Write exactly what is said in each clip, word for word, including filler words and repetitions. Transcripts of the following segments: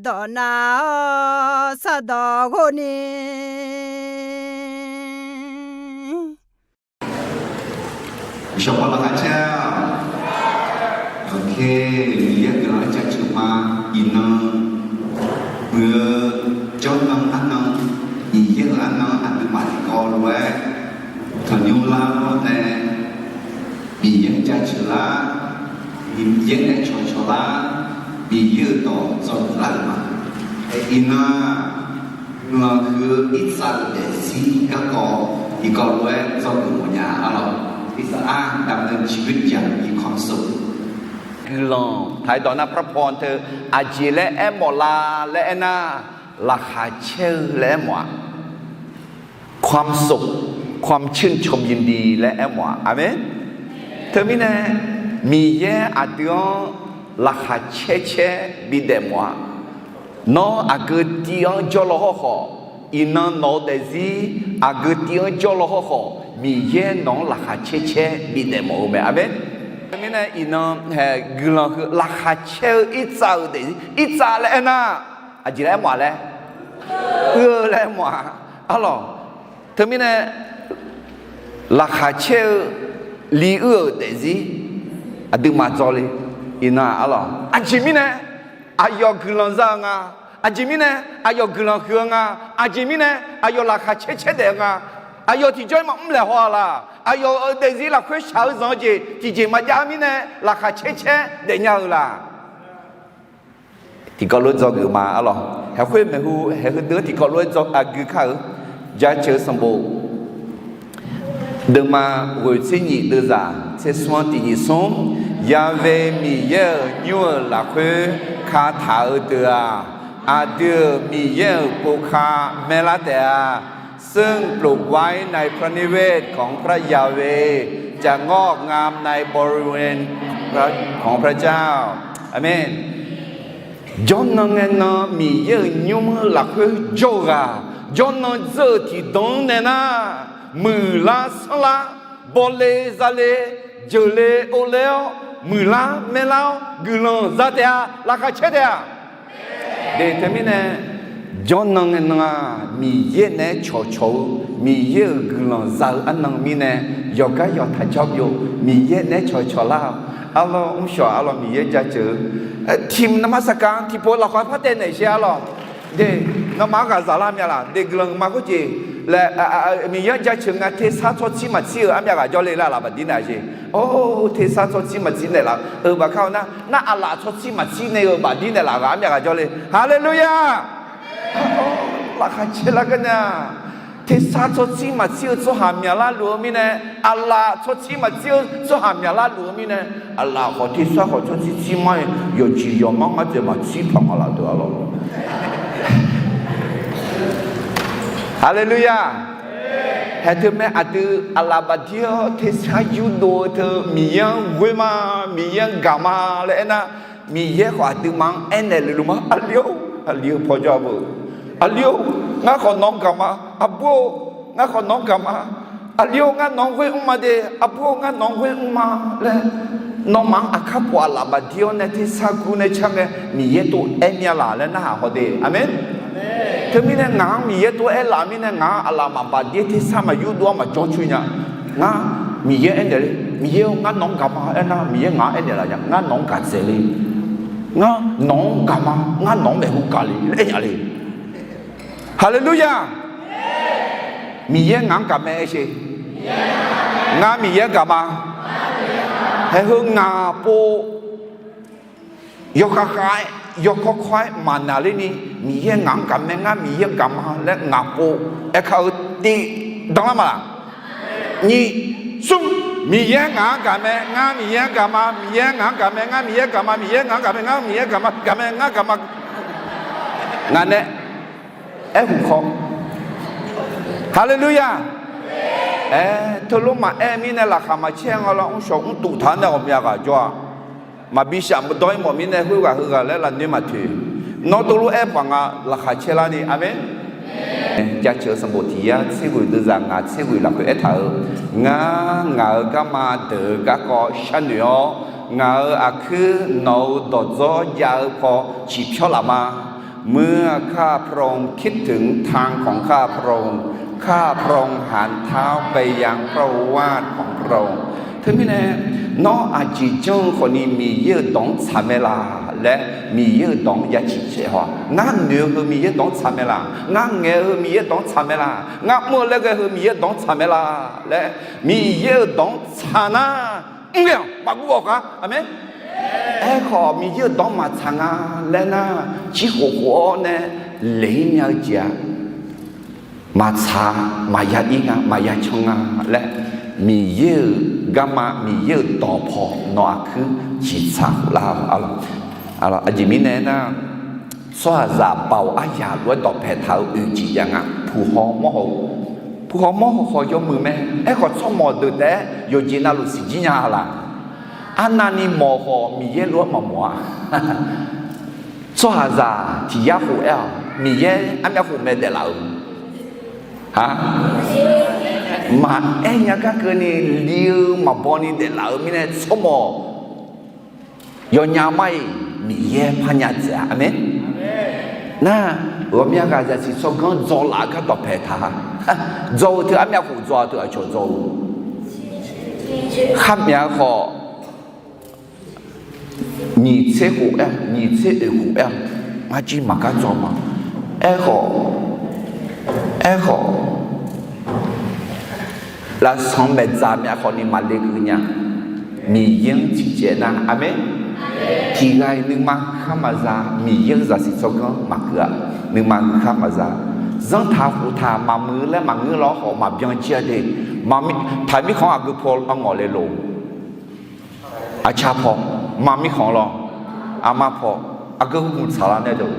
dawq nav-awr sardawq ghov ni. Shawq paw laqkhaq caer-awq. Aqkar Miqyaer guiqlanq-anr jaceuq ma. Iqnan muiq-eu jawrnan arnan, Miqyaer-euq arnan aqduimaf tiqkawv lof-aer tanqnymr lar-awr nae, Miqyaer-anr jaceuq lar, Miqyaer nae cawqcawq lar, Miqyaer-euq dawq dzawgeuf lar-euq ma. Iqnan-aq, guiqlanq huiq-eu irtsav-eu daefzir garkawv tiqkawv lof-aer dzawgeuf mawfnya arlawq. Irtsav-aq, ดำเนินชีวิตอย่างมีความสุข. Guiqlanq taq-aer dawq nar พระพร teu aqjeq laer aermawf la laer aernar, laqkhaq caer-eu laer aermawf-aq, ความสุข ความชื่นชมยินดี laer aermawf-aq, aqmeq. Teumirnae Miqyaer aqdui-anr laqkhaq caer caer bidaef mawf-aq, nawr aqgeu tiv-anr jawrlaw hawrkhawf, iqnan nawq-eu daefzir aqgeu tiv-anr jawrlaw hawrkhawf, Miqyaer nawq-anr laqkhaq caer caer bidaef mawf-eu mae, aqmeq. Teumirnae iqnan hae guiqlanq heu laqkhaq caer-eu irtsav-eu daefzir, irtsav laer aernar, aqjeq laer aermawf-aq laer, uir-eu laer aermawf-aq, arlawq. Teumirnae laqkhaq caer-eu li uir-euq daefzir aqduimaf dzawle. Iqnan arlawq, aqjeq mirnae aqyawf guiqlanq za-eu nga. Aqjeq mirnae aqyawf guiqlanq huiq-eu nga. Aqjeq mirnae aqyawf laqkhaq caer caer daef-eu nga. Aqyawf tiqjawr-ir maqmr laeq haw-a laq. Aqyawf-euq daefzir lafkhoer shaq-eu zanq-eu jeq tiqjeq maqjav-eu mirnae laqkhaq caer caer daefnya-eu laq. Tiqkawv lof-aer dzawgeuf ma arlawq. Haeqkhoer maeqhu haeq heudeuq-anr tiqkawv lof-aer dzawgeuf kar-eu. Jaceuq-eu sanqbof deuvma ghoeq tser nyiq deuvzaq tser smr-anr tiq nyiq smr, Ya've Miqyaer-euq nymr-euq lafkhoer kataq-eu deuq-aq, aqdui-euq Miqyaer-euq pov ka maerlar taef-a. ซึ่งปลูกไว้ในพระนิเวศของพระยาเวห์ จะงอกงามในบริเวณของพระเจ้า Aqmeq. Jawrnan ngae nan Miqyaer-euq nymr-eu lafkhoer jawr-eu ghaq, jawrnan dzeur-euq tiqdawq-anr nae nar, muiqlar sanrlar, bawle zale, jeuqle ovle-awr, muiqlar maerlar-awr, guiqlanq za taef-a, laqkhaq caer taef-a. Teumirnae jawrnan ngae nan-aq, Miqyaer naeq-aer cawqcawq-eu, Miqyaer-euq guiqlanq za-eu arnan mirnae, yawqgar yawqtaq jawr byov, Miqyaer naeq-aer cawqcawq lar-awq. Arlawr mrshawq arlawq Miqyaer jaceuq-eu, tiq navmaqsaqkaq tiqpov lafkhoer par taev naeq sher arlawq. Nawmaf-anr ghaqzaq lar myav laq, de guiqlanq ma khoerjeq laer, Miqyaer-anr jaceuq nga tersar tsawrtsir maqtsir-euq armyav ghaq jawrle laer laf baqdir naeq-a sher. Or, tersar tsawrtsir maqtsir naeqlaf-eu baqkar-eu nar, nar aqlaf tsawrtsir maqtsir nae-eu baqdir naeqlaf ghaq armyav ghaq jawrle. Haleluya! Laqkhaq caer lar gar nar, tersar tsawrtsir maqtsir-eu tsawrhaq myaqlar luf-eu mirnae, aqlaf tsawrtsir maqtsir-eu tsawrhaq myaqlar luf-eu mirnae, aqlaf khawf tersar khawf tsawrtsir tsir mar-aer yawqjeq yawqmar ngar dzaeq maqtsir paq maqlaf deuq arlawq. Haleluya! Haeq teu mae aqdui aqlaf baqdir-awr tersar yurdov-eu teu Miqyaer-anr ghoer ma, Miqyaer-anr gaq ma laer aernar, Miqyaer khawf aqduimaf-anr aernaeq leluf ma, Aqli-or, aqli-eu pawjawr-eu, aqli-or, ngar khawf nawq-anr gaq ma, aqbur-or, ngar khawf nawq-anr gaq ma, aqli-or, ngar nawq-anr ghoer mr ma de, aqbur-or, ngar nawq-anr ghoer mr ma laer, nawmaf-anr aqkar pov aqlaf baqdir-awr nae tersar gur nae car ngae Miqyaer tov aer myav laq laer narhaq haw de. Aqmeq. Teumirnae ngaq-anr Miqyaer tov aer laf mirnae ngaq-anr aqlaf maqbaqdir tersar maqyurdov-anr maqjawr coer nya. Ngar Miqyaer aernaeq le, Miqyaer-or, ngar nawq-anr gaq ma aernar Miqyaer ngaq-anr aernaeq laf nya, ngar nawq-anr gaq dzaeq le. Ngar nawq-anr gaq ma, ngar nawq-anr maeqhu gaq le laer aernya le. Haleluya! Miqyaer ngaq-anr gaq mae aer sher. Ngar Miqyaer-anr gaq ma. Haeq heu ngaq pov yawkhav khav-aer yawkawr kawr-aer maqnaqler ni, Miqyaer ngaq-anr gaq mae, ngar Miqyaer-anr gaq ma laer ngaq pov aerkar-eu tiv danlar ma laq? Nyiq, smr. Miqyaer ngaq-anr gaq mae, ngar Miqyaer-anr gaq ma, Miqyaer ngaq-anr gaq mae, ngar Miqyaer gaq ma, Miqyaer ngaq-anr gaq mae, ngar Miqyaer gaq ma, gaq mae, ngar gaq ma. Ngaq nae aer huq kawr. Haleluya! Aer, teulof maqaer mirnae laqkhaq maqcaer nga lawr, mrshawq mrtuq taq-anr nae ghawqmya ghaq jawr-a. Maqbi shaf maqdawr-ir mawf mirnae khoerghaq heughaq laer lafnoer maqtoeq. Nawr teulof aer paq nga laqkhaq caer larni, aqmeq. Jaceuq-eu sanqbof tiq yar tser ghoeq deuvzaq ngaq tser ghoeq lafkhoer aertaq-eu, Ngar ngaq-euq garma deuq-eu garkawv sharnoeq-awr, ngaq-euq aqkuir nawq-euq dawqdzawr jav-eu paw ciqpyawr laf ma. เมื่อข้าพระองค์คิดถึงทางของข้าพระองค์ ข้าพระองค์หันเท้าไปยังพระโอวาทของพระองค์ Teumirnae, nawr aqjeq janr-eu khawfni Miqyaer-euq dawq-anr tsaq mae laq laer, Miqyaer-euq dawq-anr ya ciq caev haw. Ngar noeq-eu heu Miqyaer dawq-anr tsaq mae laq, ngar ngaeq-eu heu Miqyaer dawq-anr tsaq mae laq, ngar mr-eu laer ghae-eu heu Miqyaer dawq-anr tsaq mae laq laer, Miqyaer-euq dawq-anr tsaq nar, mr ghae-awq maqguv-awq gar. Aqmeq. Aerkhawf, Miqyaer-euq dawq-anr maqtsaq nga laer nar, cirkhof khof-awr nae leq-ir nya-eu jeq-aq, maqtsaq, maqya ir nga, maqya can nga laer, Miqyaer-euq garma, Miqyaer-euq dawq paw nawq aqkuir ciqtsaq khof lar-awq. Aqjeq mirnae aernar, tsawrhaqzaq baoq aryaq lof-aer dawqpae taq-eu oeq jeq jav nga. Puq haw mawr haw, puq haw mawr haw khawf yawmuiq mae. Aerkhawf, tsawrmawq deuq taef-aer yawqjeq navluf siqjir nya laq. Arnavni mawq khawf Miqyaer lof-aer maqmawq-a. Tsawrhaqzaq tiq yar khof aer-awq, Miqyaer armyav khof mae daeflaf-euq. Maqaer nya gar keuvni li-eu maqbaw ni daeflaf-eu mirnae tsawrmawq yawnya mar-iq Miqyaer parnya dzaeq-a. Aqmeq. Nar, ghawqmya ghaq zaqsiq tsawrganr dzaw laf-eu gar dawqpae taq-a. Dzaw-eu teu armyav khof dzaw-a teu aqcawq dzaw-eu. Kharmyav khawf, nyiq tser khof aer, nyiq tser oeq khof aer-awq. Ngar jir maqgar dzaw ma. Aerkhawf, aerkhawf, lafsanq maeqdzaq myav khawfni maqle keuv nya. Miqyaer-anr tiqjeq nar, aqmeq. Tiq ghaq-iq nuima huiq khar maqza, Miqyaer-euq zaqsiq tsawrganr maqkeuv-a. Nuima huiq khar maqza. Zanrtaq khoftaq maqmuiq laer maqngeur lawr khawf maqbyan jir-a de. Taq mirkhanq-anr aqgeu paw arngawf le lof. Aqcar paw, ma mirkhanq lawr, aqma paw, aqgeu hmq tsaqlar nae deuq.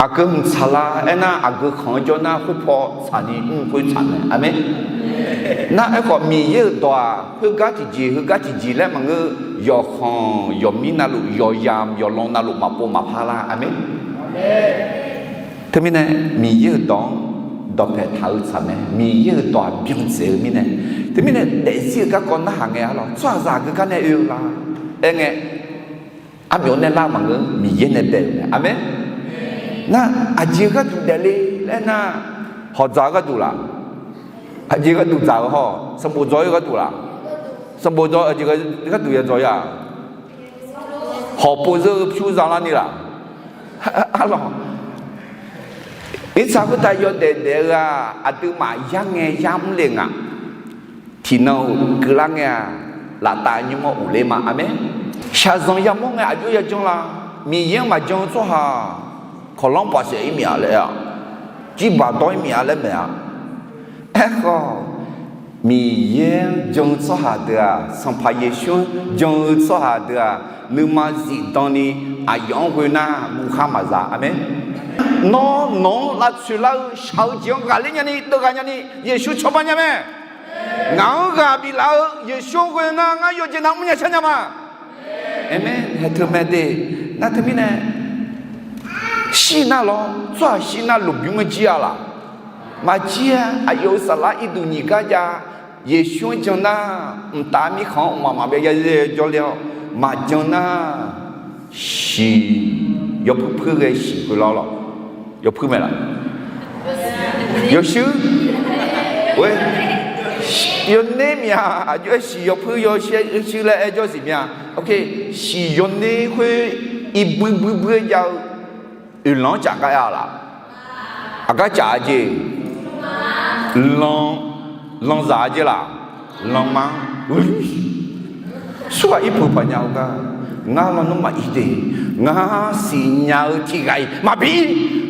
Aqgeu hmq tsaqlar aernar, aqgeu khanq-anr jawr nar, khoerpaw tsaqni mr khoer tsaq mae. Aqmeq. Nar aerkhawf, Miqyaer-euq dawq-aq, khoergar tiqjeq, heugar tiqjeq laer maqngeur, yawqkhanq yawqmir navluf, yawqyamq yawqlan navluf maqpov maqpar lar. Aqmeq. Teumirnae, Miqyaer-euq dawq-anr dawqpae taq-eu tsaq mae. Miqyaer-euq dawq-aq byan dzaeq-eu mirnae. Teumirnae, daefzir-eu garkawv narhaq ngae arlawq, tsawrhaqzaq aqgeu gar nae oe-eu la aer ngae, armyawf nae lar maqngeur, Miqyaer nae bae-euq mae. Aqmeq. Nar, aqjeq gharduq daefle laer nar, hawq dzaq-eu gharduq laq? Aqjeq gharduq dzaq-eu hawr, sanqbof dzaw-ir gharduq laq? Sanqbof dzaw, aqjeq gharduq ya dzaw-ir-a? Hawq pov zeur-eu pyur zalarni laq? Arlawq, irsaq khoertav yawdaef daef-eu-aq, aqduimaf yar ngae yar mr le nga. Tiqnan-euq keuvlar ngae-aq, laftav nymr-anr uqler ma. Aqmeq. Shaqzanq yamawr ngae aqjox yajanr la? Miqyaer-anr maqjan-eu tsawrhaq kawqlanr baqsaef-ir miq-a laer-aq, jirbaq dawr-ir miq-a laer maeq-a. Aerkhawf, Miqyaer-anr jan-eu tsawrhaq deuq-aq, Sanqpaq Yeqsur-anr jan-eu tsawrhaq deuq-aq, nuima zifdan ni aqyawf-anr ghoe nar, guv khar maqza. Aqmeq. Nawr nawq-anr lavtsoeq lar-eu shaq-eu jeq-anr ghaqler nyani, deuvghaq nyani, Yeqsur cawba nya mae. Ngaq-anr ghaq biflaf-eu Yeqsur-anr ghoe nar, ngar yawqjeq nav mrnya sharnya ma. Aqmeq. Haeq teu mae de. Nar teumirnae, shir nar lawr, tsawrhaq shir nar lmqbymr-anr jir-a laq? Maqjir-a. Aqyawf-euq saflar irduq nyiq gar jav, Yeqsur-anr jan nar, mqtav mirkhanq-anr mqmaq maqbyav ya jawrle-awr, maqjan nar, shiq, yawpuir puir ghae shiq khoerlar lawq. Yawpuir mae laq? Yawshuir. Oe, yawner myav, aqjox-aer shiq yawpuir yawshuir laer aer jawr siq myav. Oke, shiq yawner khoer irbuir buir buir-aer jav-eu oeqlanq-anr caf gar aer-a laq? Aqgar caf-a jeq? Lan, lanzaq-a jeq laq? Lanma-anr. Surghaq irpuq paq nya-eu gar, ngar lawnmr maqir de. Ngar siqnya-eu tiq ghaq-iq maqbi.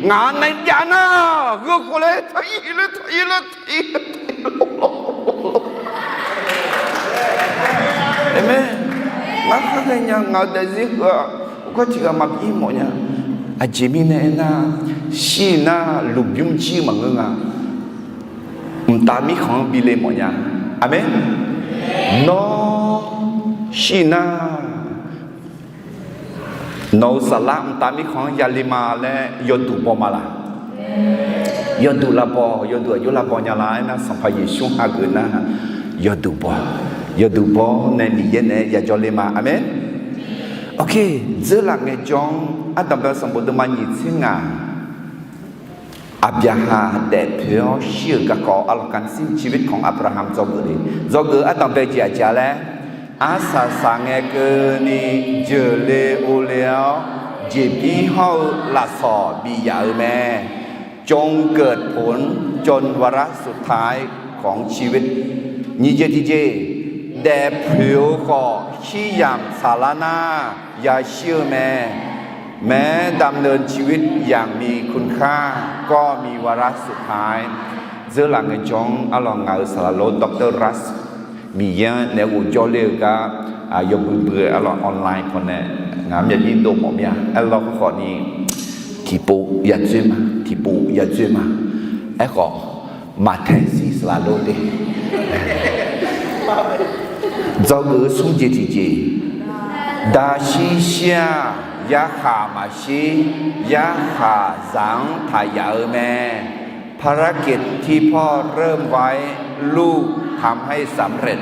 Ngaq nae jav nar, gheu khof laer taq-ir laer taq-ir laer taq-ir laer taq-ir laer. Aqmeq. Ngar khar ghae nya, ngaq-euq daefzir heu-aq, heugar tiq ghaq maqbi mawf nya. Aqjeq mirnae aernar, shir nar lmqbymr jir maqngeur nga. Mqtav mirkhanq-anr bi le mawf nya. Aqmeq. Nawr shir nar, nawq-euq saflar mqtav mirkhanq-anr yale ma laer yawduq baw ma laq? Yawduq lavbaw, yawduq aqjox lavbaw nya laq? Aernar, Sanqpaq Yeqsur hageuf nar, yawduq baw. Yawduq baw-awr nae Miqyaer naeq-aer yajawr le ma. Aqmeq. Oke, dzeurlaf ngaejawr-anr Ardanqbae sanqbof deuvma nyiq tser ngaq, Aqbyaqhaq daefpoeq-awr shir-euq garkawv, arlawq, การสิ้นชีวิตของอับราฮัม dzawgeuf le. Dzawgeuf-eu ardanqbae jeq aqjeq-a laer, arsaq saqngae keuvni jeuqle ovle-awr, jeqbir hawr-eu lafsawq bif yaf-eu mae. จงเกิดผลจนวาระสุดท้ายของชีวิต nyiq jeq tiqjeq, daefpoeq-eu khawf, shir yamq tsaqlar nar yashir-eu mae. แม้ดำเนินชีวิตอย่างมีคุณค่าก็มีวาระสุดท้าย Dzeurlaf ngaejawr-anr arlawq, ngaq-euq saqlaq lor Doctor Russ Miqyaer-anr naeq-aer ghofjawr ler-eu gar, yawbui bui-eu arlawq, online pawnae ngaq-anr myavbir dov mawf mir-a. Aerlawr khawf ni, tiqpov yadzoer ma, tiqpov yadzoer ma. Aerkhawf, maqtae siq saqlaq lor de. Dzawgeuf-eu smr jeq tiqjeq, daqshir shir-aq, yarkhaq maqshir, yarkhaq zaq-anr taq yaf-eu mae. ภารกิจที่พ่อเริ่มไว้ ลูกทำให้สำเร็จ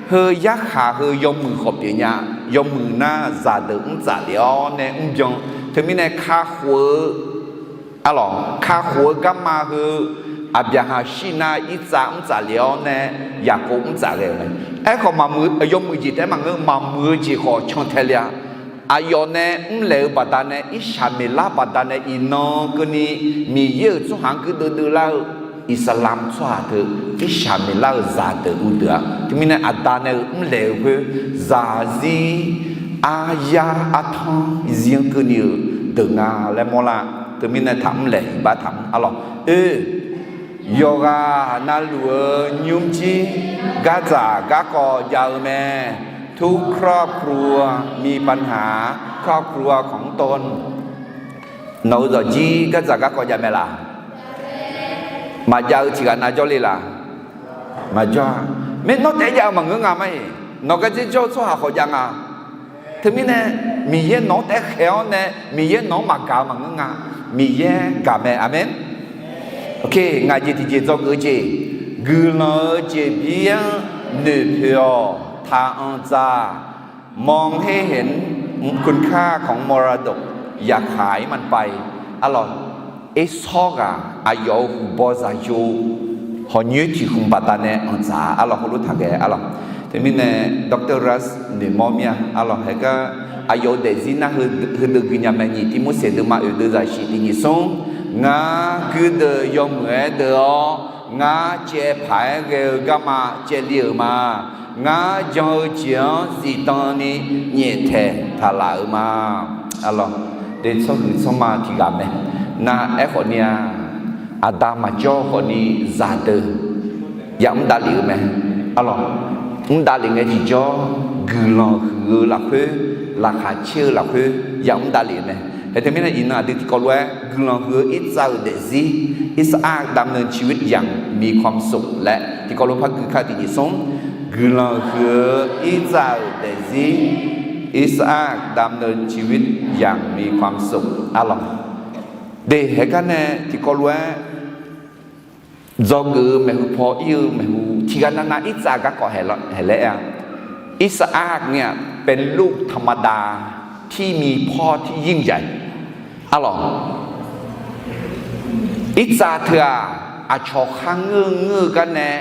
Heu yarkhaq heu yawmuiq khawf pyeufnya. Yawmuiq nar zaqdeuq mrtsaf lef-awr nae mrbyan. Teumirnae kakhof-eu, arlawq, kakhof-eu garma heu, Aqbyaqhaq shir nar irtsav mrtsaf lef-awr nae Yaqkov mrtsaf ghae-euq mae. Aerkhawf, maqmuiq, yawmuiq jeq taef-aer maqngeur, maqmuiq-eu jeq khawf cantae le-a. Aqyawf nae mrlaeq-eu baqdanae, Irsaqmeqlar baqdanae iqnan keuvni Miqyaer-euq tsawrhaq-anr guirdeuv deuvlar-eu Iqsaqlamq tsawrhaq teu, Irsaqmeqlar-euq zaqdeuq uvdeuq-a. Teumirnae aqda nae-euq mrlaeq-eu khoer, zaqzir aryar artanr zir-anr keuvni-euq deuq nga laer mawrlar. Teumirnae taqmr laeq iqbax taqmr arlawq oe. Yawqghaq navluf-eu nymrjir gardzaq garkawv jav-eu mae. ทุกครอบครัวมีปัญหา ครอบครัวของตน Nawq-eu zawqjir gardzaq garkawv jav mae laq? Maqjav-eu tiqghaq nav jawrle laq? Maqjawr-a. Maernawr taef-aer jav-eu maqngeur nga ma-iq. Nawq gardzer jawr-eu tsawrhaq khawf jav nga. Teumirnae, Miqyaer nawq-anr taef-aer khaeq-awr nae Miqyaer nawq-anr maqgaq-eu maqngeur nga. Miqyaer gaq mae. Aqmeq. Ngaq jeq tiqjeq dzawgeuf-eu jeq, guiqlanq-eu jeqbir-anr noeqpoeq-awq. ทางออก มองให้เห็นคุณค่าของมรดก อย่าขายมันไป Arlawq, ersawr ghaq aqyawf-euq huqbaw zaqyo hawq nyoer tiq khmq baqdanae anqdzaq-a. Arlawq, heulof taqghae arlawq. Teumirnae Doctor Russ noeqmawr mir-a. Arlawq, haegar aqyawf-euq daefzir nar heudeuq gui nya mae. Nyiq Tivmorseq deuvma oeq deuv zaqsiq tiq nyiq smr, ngar guirdeuv yawmuiq-aer deuv-awr, ngar caevpaq-aer ghae-eu garma caevli-euq ma. Ngar jan-eu jeq-anr zifdan ni nyaeftaeq taq laf-euq ma. Arlawq, de tsawrhuiq tsawrma tiqghaq mae. Nar aerkhawf ni-a, aqda maqjawr khawf ni zaqdeuq yamr davlef-eu mae. Arlawq, mr davlef ngae tiqjawr, guiqlanq huiq-eu lafkhoer, laqkhaq caer-eu lafkhoer yamr davlef-eu mae. Hae teumirnae iqnan aqdui tiqkawv lof-aer guiqlanq huiq-eu Irtsav-euq daefzir, อิสอัคดำเนินชีวิตอย่างมีความสุข laer tiqkawv lof par gui kar tiq nyiq smr, guiqlanq huiq-eu Irtsav-euq daefzir, อิสอัคดำเนินชีวิตอย่างมีความสุข Arlawq, de haegar nae tiqkawv lof-aer dzawgeuf-eu maeqhu paw ir-eu maeqhu tiqghaq navnav Irtsav garkawv haeq laer aer-a. อิสอัคเนี่ยเป็นลูกธรรมดาที่มีพ่อที่ยิ่งใหญ่ Arlawq, Irtsav teu-aq, aqcawq kharngeur-eu ngeur-eu gar nae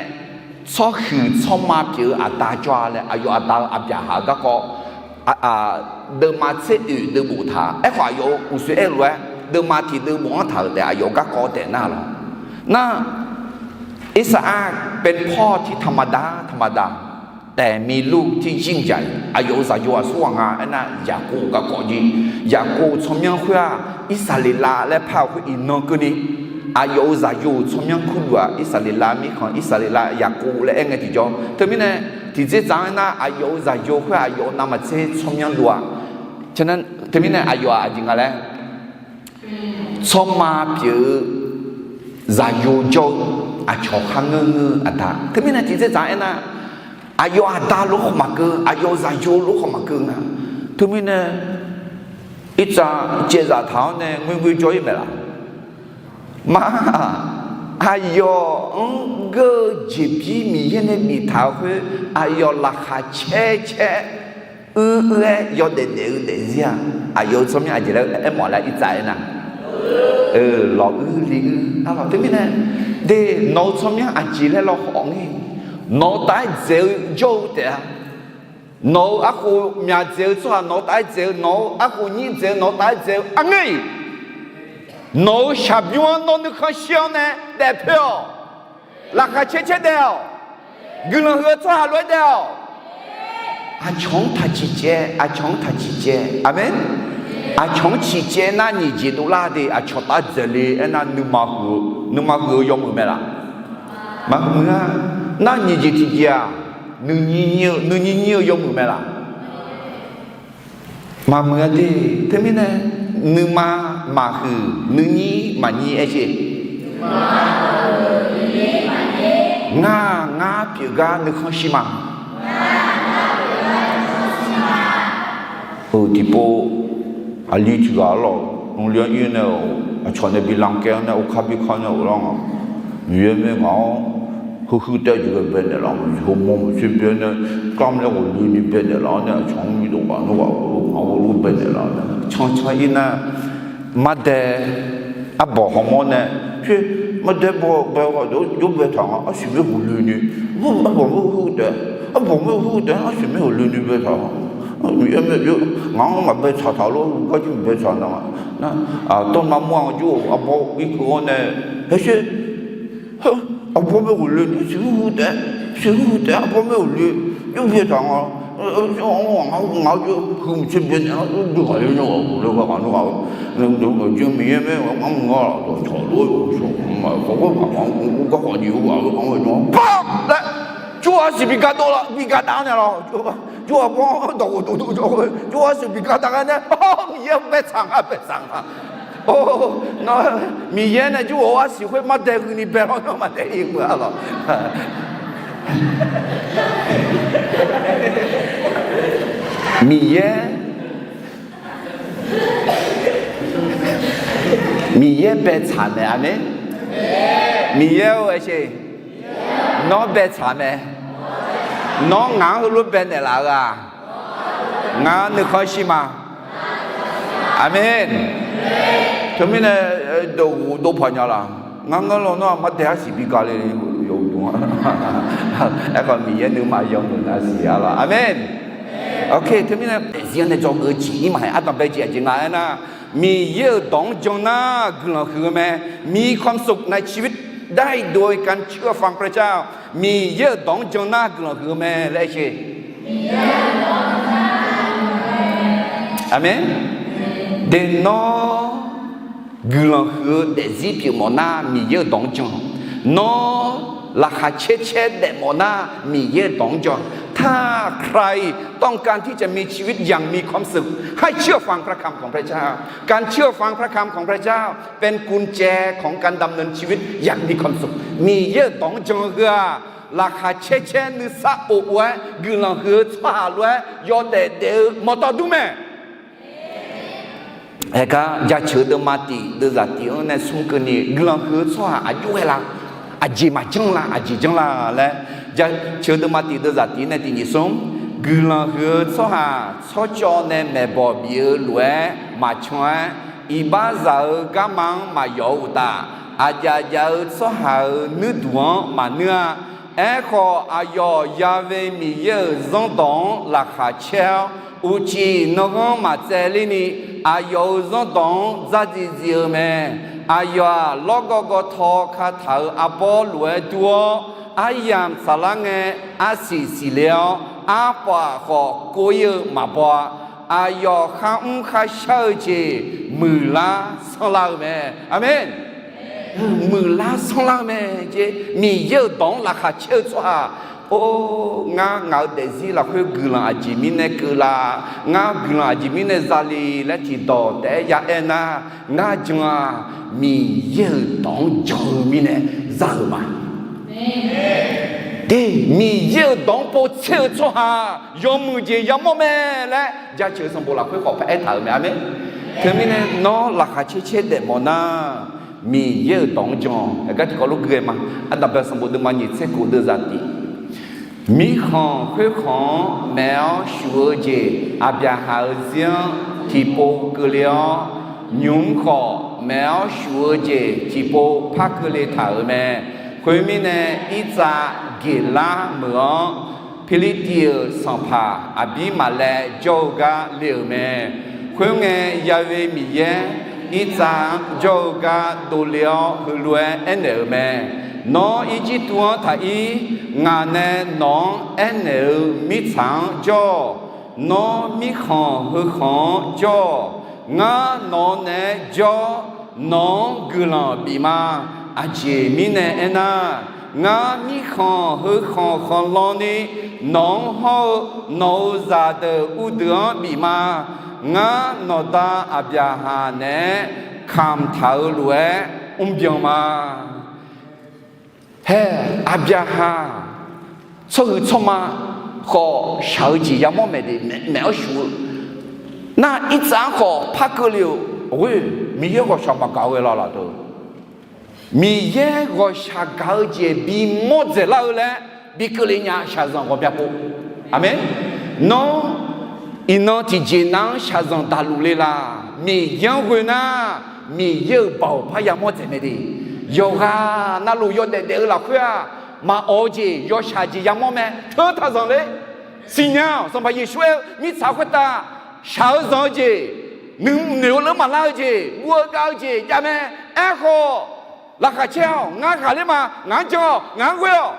tsawrhuiq tsawrma pyeuf-eu aqda jawr-a laer aqyawf aqda-eu Aqbyaqhaq-eu garkawv deuvma tser oeq deuv boftaq. Aerkhawf aqyawf-euq uqshoe aer-eu lof-aer deuvma tiq deuv bof-anr taq-euq taef aqyawf-euq garkawv taef nar lawq. Nar, อิสอัคเป็นพ่อที่ธรรมดาธรรมดา แต่มีลูกที่ยิ่งใหญ่ Aqyawf-euq zaqyo aqsur ghaq nga aernar, Yaqkov-euq garkawv jir. Yaqkov-euq tsawrmyanr khoer-aq, Irsaqleqlav laer par-euq khoer iqnan keuvni, aqyawf-euq zaqyo-euq tsawrmyanr kurduq-aq, Irsaqleqlav mirkhanq, Irsaqleqlav Yaqkov laer aer ngae tiqjawr. Teumirnae, tiqdzerdzaq-anr nar aqyawf-euq zaqyo khoer aqyawf-euq navmaqtser tsawrmyanr dov-aq. Teumirnae aqyawf-aq aqjeq nga laer, tsawrma pyeuf-eu zaqyo jawr-eu aqcawq kharngeur ngeur-eu aqda. Teumirnae tiqdzerdzaq-anr aernar, aqyawf aqda lof khawf maqkeuv, aqyawf-euq zaqyo lof khawf maqkeuv nga. Teumirnae, Irtsav caevzaf taq-awr nae ngoer ngoer jawr-ir maeq laf? Ma, aqyawf-anr geur-eu jeqbir Miqyaer nae biftaq-eu khoer, aqyawf laqkhaq caer caer uir uir-aer yawdaef daef-eu daefzir-aq, aqyawf-euq tsawrmyanr aqjeq laer aermawf laer irtsav aernar, lawq uir li uir arlawq. Teumirnae, de, nawq-euq tsawrmyanr aqjeq laer lawkhawf ngae, nawq-eu taf-aer dzaeq-eu jawr-eu taef-a. Nawq-euq arkhof myaq dzaeq-eu tsawrhaq nawq-eu taf-aer dzaeq-eu, nawq-euq arkhof nyir dzaeq-eu nawq-eu taf-aer dzaeq-eu arngeur-iq, nawq-euq shaqbymr-anr nawr nuikhanr shir-awr nae daefpoer-awq. Laqkhaq caer caer daef-awq. Guiqlanq huiq-eu tsawrhaq lof-aer daef-awq. Aqcawq-anr taq ciqcaev, aqcawq-anr taq ciqcaev. Aqmeq. Aqcawq-anr ciqcaev nar nyiq jeq dovlar de, aqcawq taf-aer dzaeq le aernar nuima huiq-eu, nuima huiq-eu yawmuiq mae laf? Maqmuiq-a. Nar nyiq jeq tiqjeq-aq, nuinyir nyir-eu, nuinyir nyir-eu yawmuiq mae laf? Maqmuiq-a de. Teumirnae, nuima maqhuiq nuinyir maqnyir aer sher. Ngar, ngar pyeuf gar nuikhanr shir ma. Heu tiqpov, aqli tiq ghaq arlawq, nli-anr ir nae-euq aqcawq nae bi lankaer-anr nae okar bi kar nae-euq lar nga. Miqyaer mae ngaq-anr heuhuiq taef jeq ghae baenaeq laf-awr, heumanr maqtser baenae, kar laer ghawqloeni baenaeq laf-awr nae aqcawq-anr bidov ghaq nmr ghaq-eu ngaq-anr ghawqlof baenaeq laf-awr nae cancan ir nar, mardae arbawq hawmawr nae, tser, mardae bawbae ghaq dawr jawr baetaq nga, arsiq maer ghawqloeni, arbawq maer ghawqloeni, arbawq maer ghawqloeni baetaq nga. Miqyaer mae, ngaq-anr maqbae tsaq taq lof, garjir maqbae tsaq nar, nar, tawrnav mawr-a jawr-eu arbawr irkeuv-awr nae, haer sher, arbawr maer ghawqloeni, siqhuiq taef, siqhuiq taef, arbawr maer ghawqloeni, jawr baetaq nga. Ngaq-anr jawr huiq maqtser baenaeq-awr, dov ghaq-ir nar ghaq-eu laer ghaq nmr ghaq-eu, jeq Miqyaer maer ngar mr-a, dawqcawq lof-aer shawq-eu ma, khawf ghoer ghaq-anr gar khawf jeq-eu ghaq-eu anr-eu nar, baq laer, jawr-eu arsiq bi gar dov la, bi gar dav-awr nae lawr. Jawr-eu arbawr-anr dawq ghofdov dov jawr-eu, jawr-eu arsiq bi gar dav gar nae, Miqyaer baetsaq nga, baetsaq nga. Or, nawr Miqyaer nae jawr-eu arsiq khoer mardae ghoeni bae lawr, nawr mardae ir meuq-a lawq. Miqyaer, Miqyaer baetsaq mae, aqmeq. Miqyaer-or, aer sher, nawr baetsaq mae. Nawr ngaq-anr heulof baenaeq laf-eu-aq, ngar nuikhanr shir ma. Aqmeq. Teumirnae, dawq ghofdov paq nya laf. Ngar ngar lawnmr-aq mardae arsiq bi gar le, yawdmr-a. Aerkhawf Miqyaer nuima yawmuiq nar siq-a lawq. Aqmeq. Oke, teumirnae daefzir-anr nae dzawgeuf-eu jeq ir maqhae, ardanqbae jeq aqjeq nga aernar, Miqyaer-euq dawq-anr jan nar guiqlanq huiq-eu mae. มีความสุขในชีวิตได้โดยการเชื่อฟังพระเจ้า Miqyaer-euq dawq-anr jan nar guiqlanq huiq-eu mae laer aer sher. Aqmeq. De nawr guiqlanq huiq-eu daefzir pyeuf mawf nar Miqyaer-euq dawq-anr jan. Nawr laqkhaq caer caer daef mawf nar Miqyaer-euq dawq-anr jan. ถ้าใครต้องการที่จะมีชีวิตอย่างมีความสุข ให้เชื่อฟังพระคำของพระเจ้า การเชื่อฟังพระคำของพระเจ้าเป็นกุญแจของการดำเนินชีวิตอย่างมีความสุข Miqyaer-euq dawq-anr jan-eu heu-aq, laqkhaq caer caer nuisar of of-aer guiqlanq huiq-eu tsawrhaq lof-aer yawdaef daef-eu mawqtawf dur mae. Aergar jaceuq deuvma tif deuvzaq tif-anr nae smr keuvni guiqlanq huiq-eu tsawrhaq aqjox ghae la? Aqjeq maqjanr la? Aqjeq janr la laer, jaceuq deuvma tif deuvzaq tif nae tiq nyiq smr, guiqlanq huiq-eu tsawrhaq tsawrcawv nae maeqbawq bif-eu lof-aer maqcan-aer, iqbaxzaq-eu garma-anr maqyawf-eu uqtaf, aqjaf jaf-eu tsawrhaq-euq nuirduq-anr maqnuir-a. Aerkhawf, aqyawf Ya've Miqyaer-euq zanrdawq-anr laqkhaq caer-awr, uqcif nanghanr maqtsaevler ni, aqyawf-euq zanrdawq-anr dzardziv dziv-eu mae. Aqyawf-aq, lawrgawv gawv taw kataq-euq arbawr lof-aer dur-awr, aryamq saflar ngae, arsiq siqle-awr, arpaf khawf kov-ir-eu maqbaw-a. Aqyawf kharmr kharshar-eu jeq muiqlar sanrlar-eu mae. Aqmeq. Muiqlar sanrlar-eu mae jeq. Miqyaer-euq dawq-anr laqkhaq caer-eu tsawrhaq, or, ngar ngaq-euq daefzir lafkhoer guiqlanq aqjeq mirnae keuv la? Ngar guiqlanq aqjeq mirnae zale laer tiqdawq taef-aer ya aer nar, ngar jan-aq, Miqyaer-euq dawq-anr jan-eu mirnae za-euq ma. De, Miqyaer-euq dawq-anr povtser-eu tsawrhaq yawmuiq jeq yamawr mae laer jaceuq sanqbof lafkhoer khawf paraer taq-euq mae. Aqmeq. Teumirnae nawr laqkhaq caer caer daef mawf nar, Miqyaer-euq dawq-anr jan-awq. Aqgar tiqkawv lof gui-aer ma. Ardanqbae sanqbof deuvma nyiq tser kof deuvzaq tif, Mirkhanq khoerkhanq-anr maeq-awr shuf-eu jeq Aqbyaqhaq-euq zir-anr tiqpov keuvle-awr, nymq-mr khawf maeq-awr shuf-eu jeq tiqpov par keuvle taq-euq mae. Khoermirnae, Irtsav Geqlar meuq-anr Pirlirtiv-euq sanqpaq Aqbirmaqlaev jawr-eu gar le-euq mae. Khoerngae, Ya'we Miqyaer Irtsav-anr jawr-eu gar dovle-awr heulof-aer aernaeq-euq mae. Nawr Irjirtuv-anr taq ir. Ngaq nae nawq-anr aernaeq-euq mirtsaq-anr jawr-awq. Nawr mirkhanq heukhanq-anr jawr-awq. Ngar nawq naeq-aer jawr, nawq-anr guiqlanq bif ma. Aqjeq mirnae aernar, ngar mirkhanq heukhanq khanqlan ni nawq-anr hawr-eu nawq-euq zaqdeuq uvdeuq-anr bif ma. Ngar nawqda Aqbyaqhaq naeq-aer kamq taq-euq lof-aer mrbyan ma. Hae, Aqbyaqhaq tsawrhuiq tsawrma khawf shaq-eu jeq yamawr maeq de, maeq-awr shuf-eu nar, Irtsav-anr khawf par keuvle-euq. Oe, Miqyaer ghawqshaq maqgaq-eu ghae la laf deuq. Miqyaer ghawqshaq gaq-eu jeq bimawr dzaeqlar-eu laer bi keuvle nya, shaqzanq ghawqmya pov. Aqmeq. Nawr iqnan tiqjeq nav-anr shaqzanq daqluf le laq? Miqyaer-anr ghoe nar, Miqyaer-euq baoq par yamawr dzaeq mae de. Yawqghaq navluf yawdaef daef-eu lafkhoer-aq, maqawq-eu jeq yawshaq jeq yamawr mae. Teu taq zanqler. Siqnya-awq. Sanqpaq Yeqsur aer-eu mirtsaq khoertav shaq-eu zanq-eu jeq, nuinoeq-eu leur maqlar-eu jeq, guv-eu gav-eu jeq jav mae. Aerkhawf, laqkhaq caer-awq. Ngar ghaqler ma. Ngaq-anr jan-awq. Ngaq-anr ghoe-awq.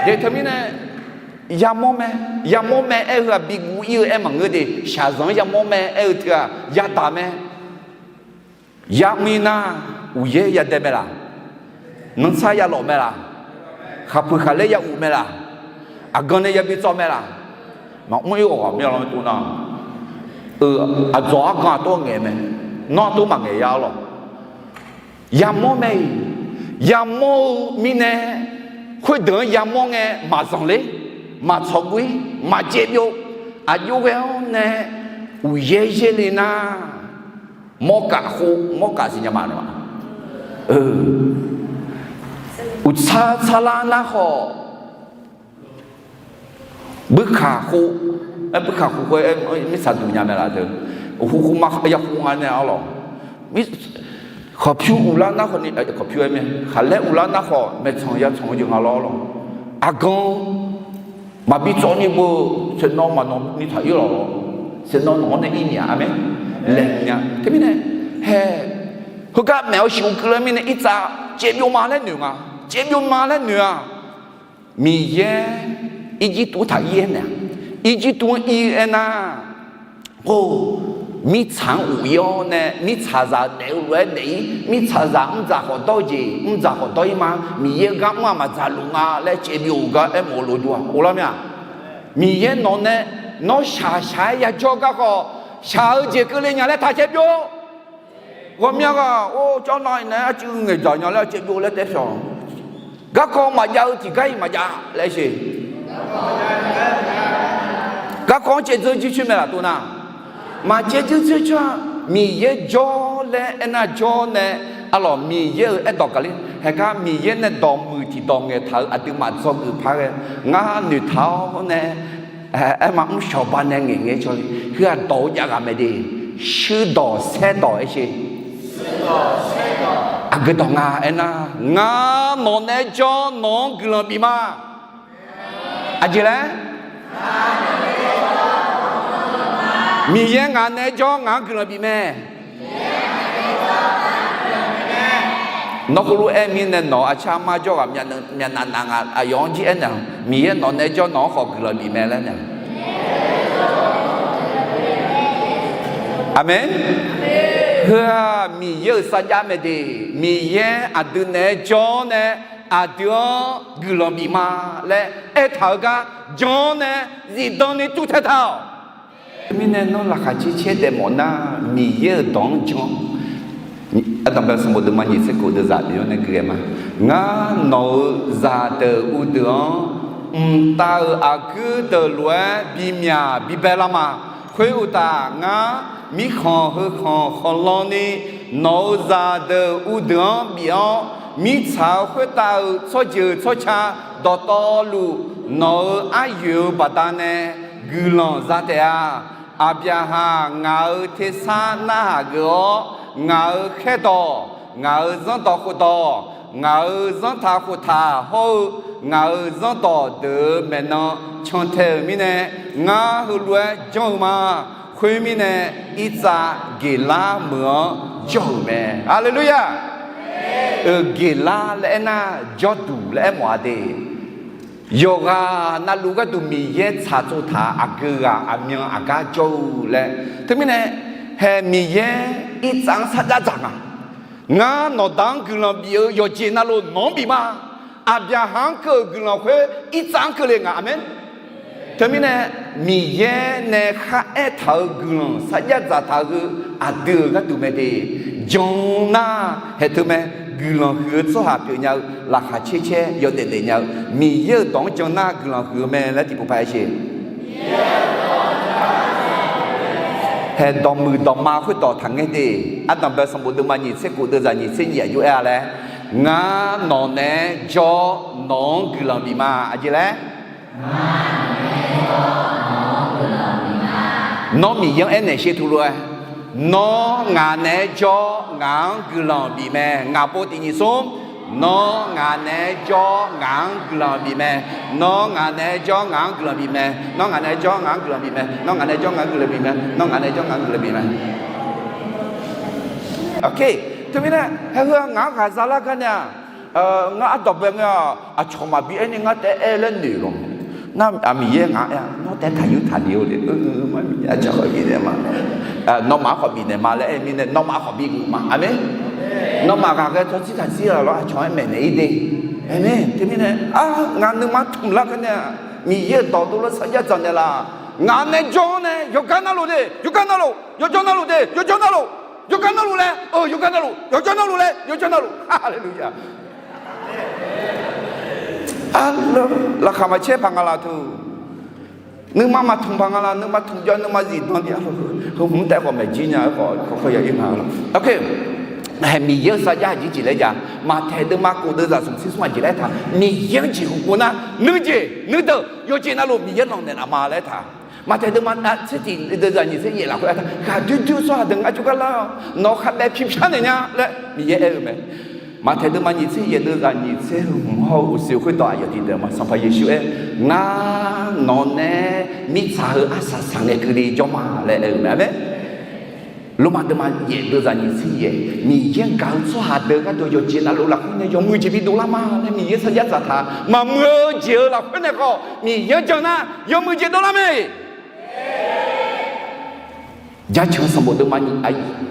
Jeq teumirnae, yamawr mae. Yamawr mae aer-eu-aq, biguv ir-eu aer maqngeur de. Shaqzanq-anr yamawr mae aer-eu teu-aq, yadaq mae. Yamr ir nar, uqyaer yadae mae laq? Nanrsar yalawf mae laq? Khaqpuiq khaqlaer ya uq mae laq? Aqgan nae yabi tsawv mae laq? Maqmr ir ghawqghaq mir-a lawr, tov nar. Eu, aqdzawq argan aqtov ngaeq mae. Nawr aqtov maqngaeq ya-ar lawq. Yamawr mae-iq, yamawr-eu mirnae, khoerdeuq-anr yamawr ngae maqzanqler, maqtsawq guv ir, maqcaev byov. Aqjox ghae-awr nae uqyaer yaerle nar, mawrkaf khof, mawrkaf siqnya ma. Uqtsar tsarlar nar khawf, buirkaq khof, aer buirkaq khof khoer mirtsaq duq nya mae laf deuq. Uqkhof khof ma ya khof nga nae-ar lawq. Khawqpyur uqlar nar khawf ni, khawqpyur aer mae, khaqlaer uqlar nar khawf maeqtsanq ya tsanq-eu jeq nga lawr lawq. Aqgan maqbi tsawv ni beu, saeqnawv maqnawq ni taq ir lawq. Saeqnawv nawq-anr nae ir nya-a mae. Laeqhmq nya. Teumirnae, hae, heugar maeq-awr shif-eu keuvle mirnae, Irtsav caevbyov ma laer noeq nga. Caevbyov ma laer noeq-aq, Miqyaer Irjirtuv-anr taq ir-aer naeq-a. Irjirtuv-anr ir-eu aernar, or, mirtsaq-anr uq ir-awr nae, mirtsaqzaq daef-eu lof-aer daef ir, mirtsaqzaq mrdzaq khawf dawr-eu jeq, mrdzaq khawf dawr ir ma, Miqyaer-eu gar mr-aq maqdzaq luf nga laer caevbyov-euq gar aermawf-eu lof-aer dov-a. Or lar mae-aq, Miqyaer nawq nae, nawr shaqshaq-aer yajawr gar khawf, shaq-eu jeq keuvle nya laer taq caevbyov. Ghawqmya ghaq, or, cawv nav-iq nae arcuiv ngaeqdzaq nya laer caevbyov laer taef-a. Garkawv maqjav-eu tiqgar-iq maqjav laer sher. Garkawv-anr caevdzeur jircoer mae laf tov nar, maqcaevdzeur jircoer-a. Miqyaer jawr laer aernar jawr nae, arlawq Miqyaer-euq aerdawq gaqler haegar Miqyaer nae dawqmuiq tiqdawq ngaeqtaq-euq aqduimaf dzawgeuf par ghae, ngar noeqtaq-awr nae, aer, aerma mr shawq ba nae ngaeqngae cawle. Heu-aq dawq-eu jav ghaq mae de. Shuirdawq saerdawq aer sher. Aqgeu dawq nga aernar, ngar nawq nae jawr, nawq-anr guiqlanq bif ma. Aqjeq laer? Miqyaer ngaq nae jawr, ngaq-anr guiqlanq bif mae. Nawr khoerlof-aer mirnae nawq-euq aqcar mar jawr ghaq myavnav nav nga. Aqyawf-anr jir aernaeq-a, Miqyaer nawq nae jawr, nawq-anr khawf guiqlanq bif mae laer naeq. Aqmeq. Heu-aq Miqyaer-euq sarjax mae de. Miqyaer aqdui naeq-aer jawr nae aqdui-anr guiqlanq bif ma laer aertaq-eu gar jan-awr nae zifdan ni tuvtaeq taq-awq. Mirnae nawr laqkhaq caer caer daefmawf nar, Miqyaer-euq dawq-anr jan-awr, Aqdanqbae sanqbof deuvma nyiq tser kof deuvzaq pyeuf-awr nae gui ghae ma. Ngar nawq-euq zaqdeuq uvdeuq-anr mqtav-euq aqguir deuq lof-aer bimyaq bibae lar ma. Khoer uqtaf, ngar mirkhanq heukhanq khanqlan ni nawq-euq zaqdeuq uvdeuq-anr bif-awr, mirtsaq-eu khoertav-euq tsawrjeuq tsawrca Dawqtawvluf nawq-euq aryoeq-eu baqdanae guiqlanq za taef-a. Aqbyaqhaq ngaq-euq tersar narhaq geuf-awr, ngaq-euq khaerdawq, ngaq-euq zanrdawq khofdawq, ngaq-euq zanrtaq khoftaq hawr-eu ngaq-euq zanrdawq deuq-euq maeqnan cantae-euq mirnae, ngar heulof-aer janr-eu ma. Khoermirnae, irtsav Geqlar meuq-anr jawr-euq mae. Haleluya! Euq Geqlar laer aernar, jawrduq laer aermawf-a de. Yawqghaq navluf gharduq Miqyaer tsaqtsov taq-euq aqgeu ghaq aqmyan aqgar jawr-eu laer. Teumirnae, hae Miqyaer irtsav-anr sarjax dzaq nga. Ngar nawqda-anr guiqlanq bif-eu yawqjeq navluf nawq-anr bif ma. Aqbyaqhaq-anr keuv-euq guiqlanq khoer irtsav-anr keuvle nga. Aqmeq. Teumirnae, Miqyaer nae kharaer taq-euq guiqlanq sarjax dzaqtaq-eu aqdui-euq gharduq mae de. Jan nar, haeq teu mae, guiqlanq huiq-eu tsawrhaq pyeufnya-eu laqkhaq caer caer yawdaef daef nya-eu Miqyaer-euq dawq-anr jan nar guiqlanq huiq-eu mae laer tiqpov paq-aer sher. Hae dawqmuiq dawqma khoerdawq taqngaer de. Ardanqbae sanqbof deuvma nyiq tser khof deuvzaq nyiq tser nyiq aqjox aer-a laer, ngar nawq naeq-aer jawr nawq-anr guiqlanq bif ma. Aqjeq laer Nawr Miqyaer-anr aernaeq sher teulof-aer, nawr ngaq naeq-aer jawr ngaq-anr guiqlanq bif mae. Ngaq pov tiq nyiq smr, nawr ngaq naeq-aer jawr ngaq-anr guiqlanq bif mae. Nawr ngaq naeq-aer jawr ngaq-anr guiqlanq bif mae. Nawr ngaq naeq-aer jawr ngaq-anr guiqlanq bif mae. Nawr ngaq naeq-aer jawr ngaq-anr guiqlanq bif mae. Nawr ngaq naeq-aer jawr ngaq-anr guiqlanq bif mae. Ok, teumirnae, hae heu-aq ngaq-anr ghaqza lar gar nae-aq, ngar ardanqbae ngae-aq, aqcawq maqbi aerni ngar taef-aer laer noeq lawq. Nar-aq Miqyaer ngaq-anr aer-a, nawr taef-aer taqyur taqle-awr le, aqcawq khawf bifnaeq ma. Nawmaf-anr khawf bifnaeq ma laer aer mirnae, nawmaf khawf bigeuf ma. Aqmeq. Nawmaf ghaqghae tsawrtsir taqtsir-a lawr, aqcawq-aer maeqnaeq-ir de. Aqmeq. Teumirnae, a, ngaq nuima tmq lar gar nae-aq, Miqyaer-euq dawq dovlar sarjax dzaq naeqlaf. Ngaq nae jawr-anr nae yawqgar navluf de, yawqgar navluf, yawqjawr navluf de, yawqjawr navluf, yawqgar navluf laer, yawqgar navluf, yawqjawr navluf laer, yawqjawr navluf. Haleluya. Laqkhaq maqcaer paq nga laf teu. Nuima maqtmq paq nga laf, nuima tmq jawr nuima zifdan ni-a. Heu hmq taef khawf maeq jir nya-eu khawf, khawf ya ir nga laf. Ok. Hae Miqyaer-euq sarjax aqjeq jeq laer jav. Maqtaeq deuvma khof deuvzaq smq tser smr aqjeq laer taq. Miqyaer-anr jeqhu pov nar nuijeq nuideuq yawqjeq navluf Miqyaer lanq naeqlaf ma laer taq. Maqtaeq deuvma tser tiq deuvzaq nyiq tser yaef lafkhoer aer taq. Ghaqdoer doer-eu tsawrhaq deuq ngar jawrgar lar-awr, nawq-euq khardaef pyur pyar naeq nya laer Miqyaer aer-eu mae. Maqtaeq deuvma nyiq tser yaef deuvzaq nyiq tser heu hmq hawr-eu uqsiq khoerdawq aqyawf tiqdeuq ma. Sanqpaq Yeqsur aer, ngar nawq nae mirtsaq heu arsaq saq ngae keuvle jawr ma laer aer-eu mae. Aqmeq. Lormav deuvma yaef deuvzaq nyiq tser yaef, Miqyaer gaq-eu tsawrhaq deuq gharduq yawqjeq navluf lafkhoer nae yawmuiq jeq bidov lar ma laer Miqyaer sarjax dzaqtaq. Maqmuiq-eu jeq-euq lafkhoer nae khawf Miqyaer-anr jan nar yawmuiq jeq dovlar mae. Jaceuq sanqbof deuvma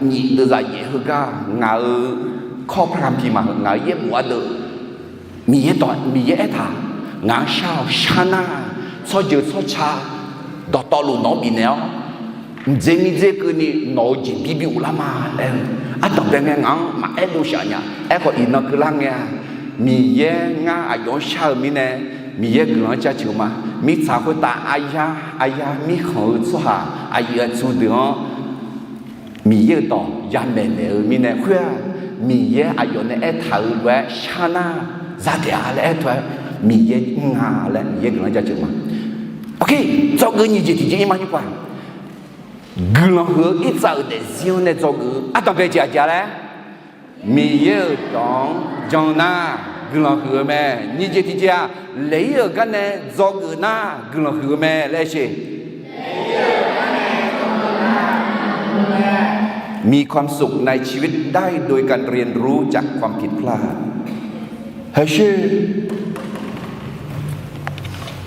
nyiq deuvzaq yaef heugar ngaq-euq kawr par ghamq pi maqngeur, ngaq-euq yaerbof ardeuv Miqyaer dawq, Miqyaer aertaq, ngaq-anr shar-awq. Shar nar, tsawrjeuq tsawrca dawqtawvluf nawq-anr bifnaeq-awr, mqdzer mirdzer keuvni nawq-euq jeqbir bi ghoflar ma laer-eu. Ardanqbae ngae ngaq-anr maqaer dov shaq nya. Aerkhawf iqnan keuvlar ngae-a, Miqyaer ngar aqyawf-anr shar-eu mirnae, Miqyaer guiqlanq-anr jaceuq ma. Mirtsaq khoertav aryar aryar mirkhanq-eu tsawrhaq aqyuif aqtsu deuq-anr Miqyaer-euq dawq yamaeq naeq-eu mirnae khoer-aq, Miqyaer aqyawf nae aertaq-euq lof-aer shar nar, za taef-a laer aer taq-aer, Miqyaer mr nga laer Miqyaer guiqlanq-anr jaceuq ma. Ok, dzawgeuf nyiq jeq tiqjeq ir ma nymr paq. Guiqlanq huiq-eu irtsav-euq daefzir-anr nae dzawgeuf-eu ardanqbae jeq aqjeq-a laer, Miqyaer-euq dawq-anr jan nar guiqlanq huiq-eu mae. Nyiq jeq tiqjeq-a, laeq-ir-euq gar nae dzawgeuf nar guiqlanq huiq-eu mae laer aer sher. มีความสุขในชีวิตได้โดยการเรียนรู้จากความผิดพลาด Haqsher,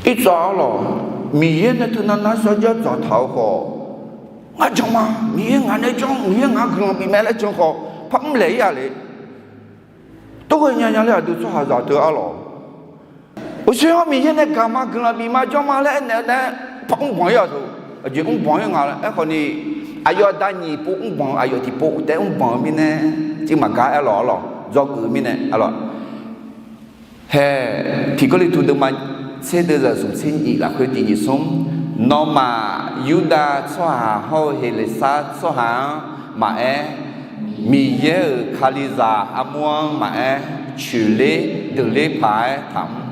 irtsav arlawq, Miqyaer nae teunav nar sarjax dzaqtaq-eu khawf, ngar jan ma, Miqyaer ngaq nae janr, Miqyaer ngaq-anr guiqlanq bif mae laer jan khawf, par mr laeq-ir-a le. Tov ghae nya nya laer aqdui tsawrhaqzaq deuq arlawq, uqshoe-anr Miqyaer nae gaq ma, guiqlanq bif ma, janr ma laer aernaeq-eu nae, par mrbanq-ir-a teu. Aqjeq mrbanq-ir nga laer aerkhawf ni, aqyawf aqda nyiq pov mrbanq-eu, aqyawf tiqpov taef mrbanq-eu mirnae, civ maqgar aerlawq arlawq, dzawgeuf-eu mirnae arlawq. Hae, tiq Gawrliqtu deuvma tser deuvzaq smq tser nyiq lafkhoer tiq nyiq smr, nawmaf Yurdav tsawrhaq hawr-eu Heqleqsar tsawrhaq-anr maqaer, Miqyaer-euq Kalizaq armur-anr maqaer, coeqler deuqler paq-aer taqmr.